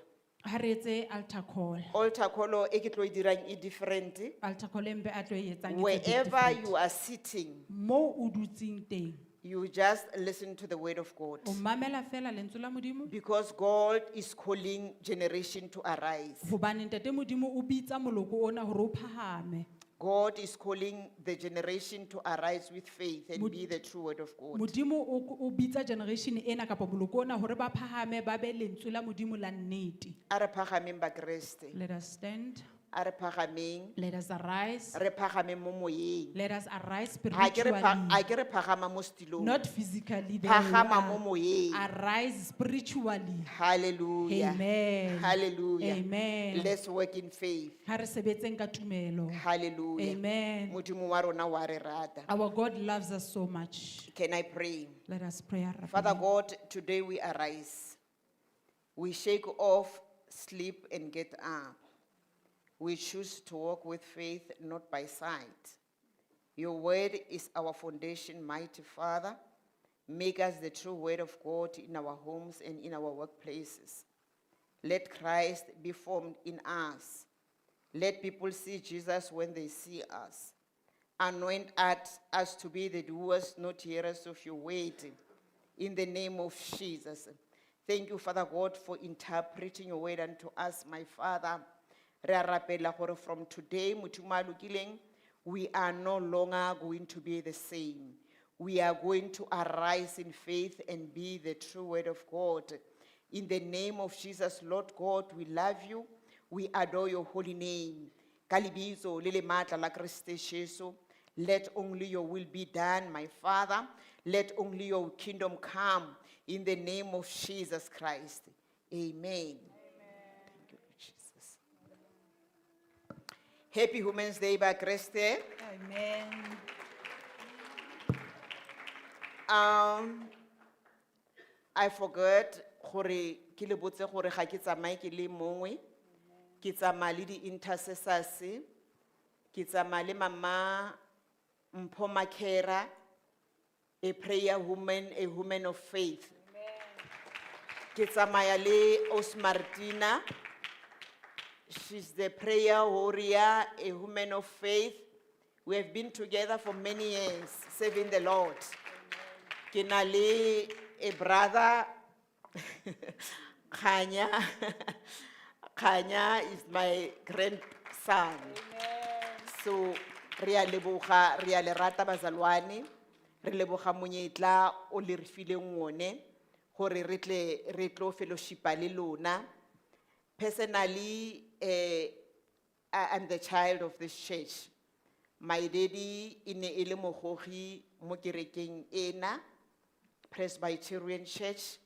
Ha re etse altar call. Altar call e ke tlo e dirang e different. Altar call e mpe a tlo e etsang it's a bit Wherever different. you are sitting, Mo o dutseng teng, you just listen to the word of God. o mamela fela lentswe la Modimo. Because God is calling generation to arise. Hobane ntate Modimo o bitsa moloko ona hore o phahame. God is calling the generation to arise with faith and be the true word of God. Modimo o bitsa generation ena kapa moloko ona hore ba phahame ba be lentswe la Modimo la nnete. A re phahameng Bakreste. Let us stand. A re phahameng. Let us arise. Re phahameng mo moyeng. Let us arise Ha ke re spiritually. ha ke re phahama mo setulong. Not physically. There we Phahama are. mo moyeng. Arise spiritually. Hallelujah. Amen. Hallelujah. Amen. Let's work in faith. Ha re sebetseng ka tumelo. Hallelujah. Amen. Modimo wa rona wa re rata. Our God loves us so much. Can I pray? Let us pray. Father God, today we arise. We shake off sleep and get up. We choose to walk with faith, not by sight. Your word is our foundation, mighty Father. Make us the true word of God in our homes and in our workplaces. Let Christ be formed in us. Let people see Jesus when they see us. Anoint us to be the doers, not hearers of your word. In the name of Jesus. Thank you, Father God, for interpreting your word unto us, my Father. Re a rapela gore from today, Modimo a lokileng, we are no longer going to be the same. We are going to arise in faith and be the true word of God. In the name of Jesus, Lord God, we love you. We adore your holy name. Ka lebitso le le matla la Kreste Jesu, let only your will be done, my Father. Let only your kingdom come in the name of Jesus Christ. Amen. Thank you, Lord Jesus. Happy Women's Day, ba Kreste. Amen. I forgot gore ke le botse gore ga ke tsamaye ke le mongwe. Ke tsamaya le di-intercessors. Ke tsamaya le mama Mpho Makhera, a prayer woman, a woman of faith. Ke tsamaya le Os Martina. She's the prayer warrior, a woman of faith. We have been together for many years, serving the Lord. Ke na le a brother, Khanya. Khanya is my grandson. So, re a leboga, re a le rata bazalwane, re leboga monyetla o le re fileng one, hore re tle re tlo fellowshipa le lona. Personally, I'm the child of this church. My daddy e ne e le mogogi mo kerekeng ena, Presbyterian Church.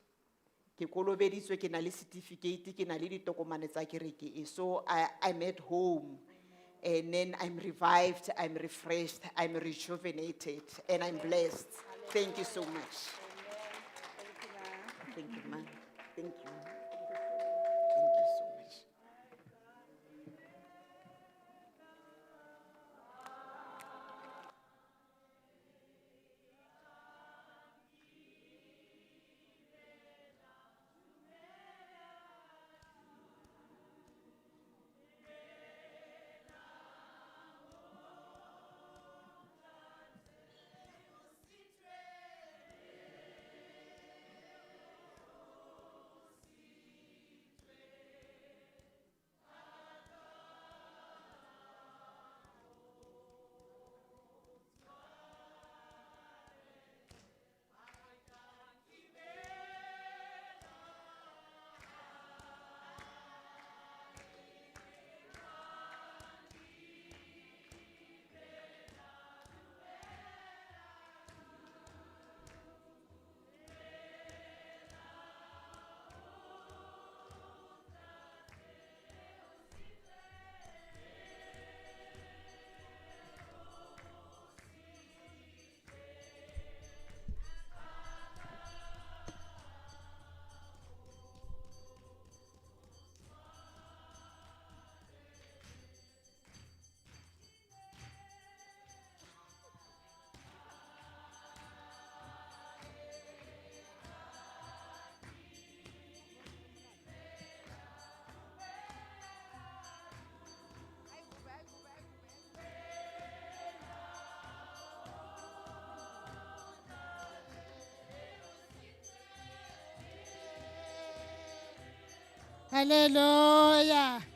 Ke kolobeditswe, ke na le certificate, ke na le ditokomane tsa kereke e. So I'm at home. And then I'm revived, I'm refreshed, I'm rejuvenated, and I'm blessed. Thank you so much. Thank you, ma. Thank you. Thank you so much. Hallelujah.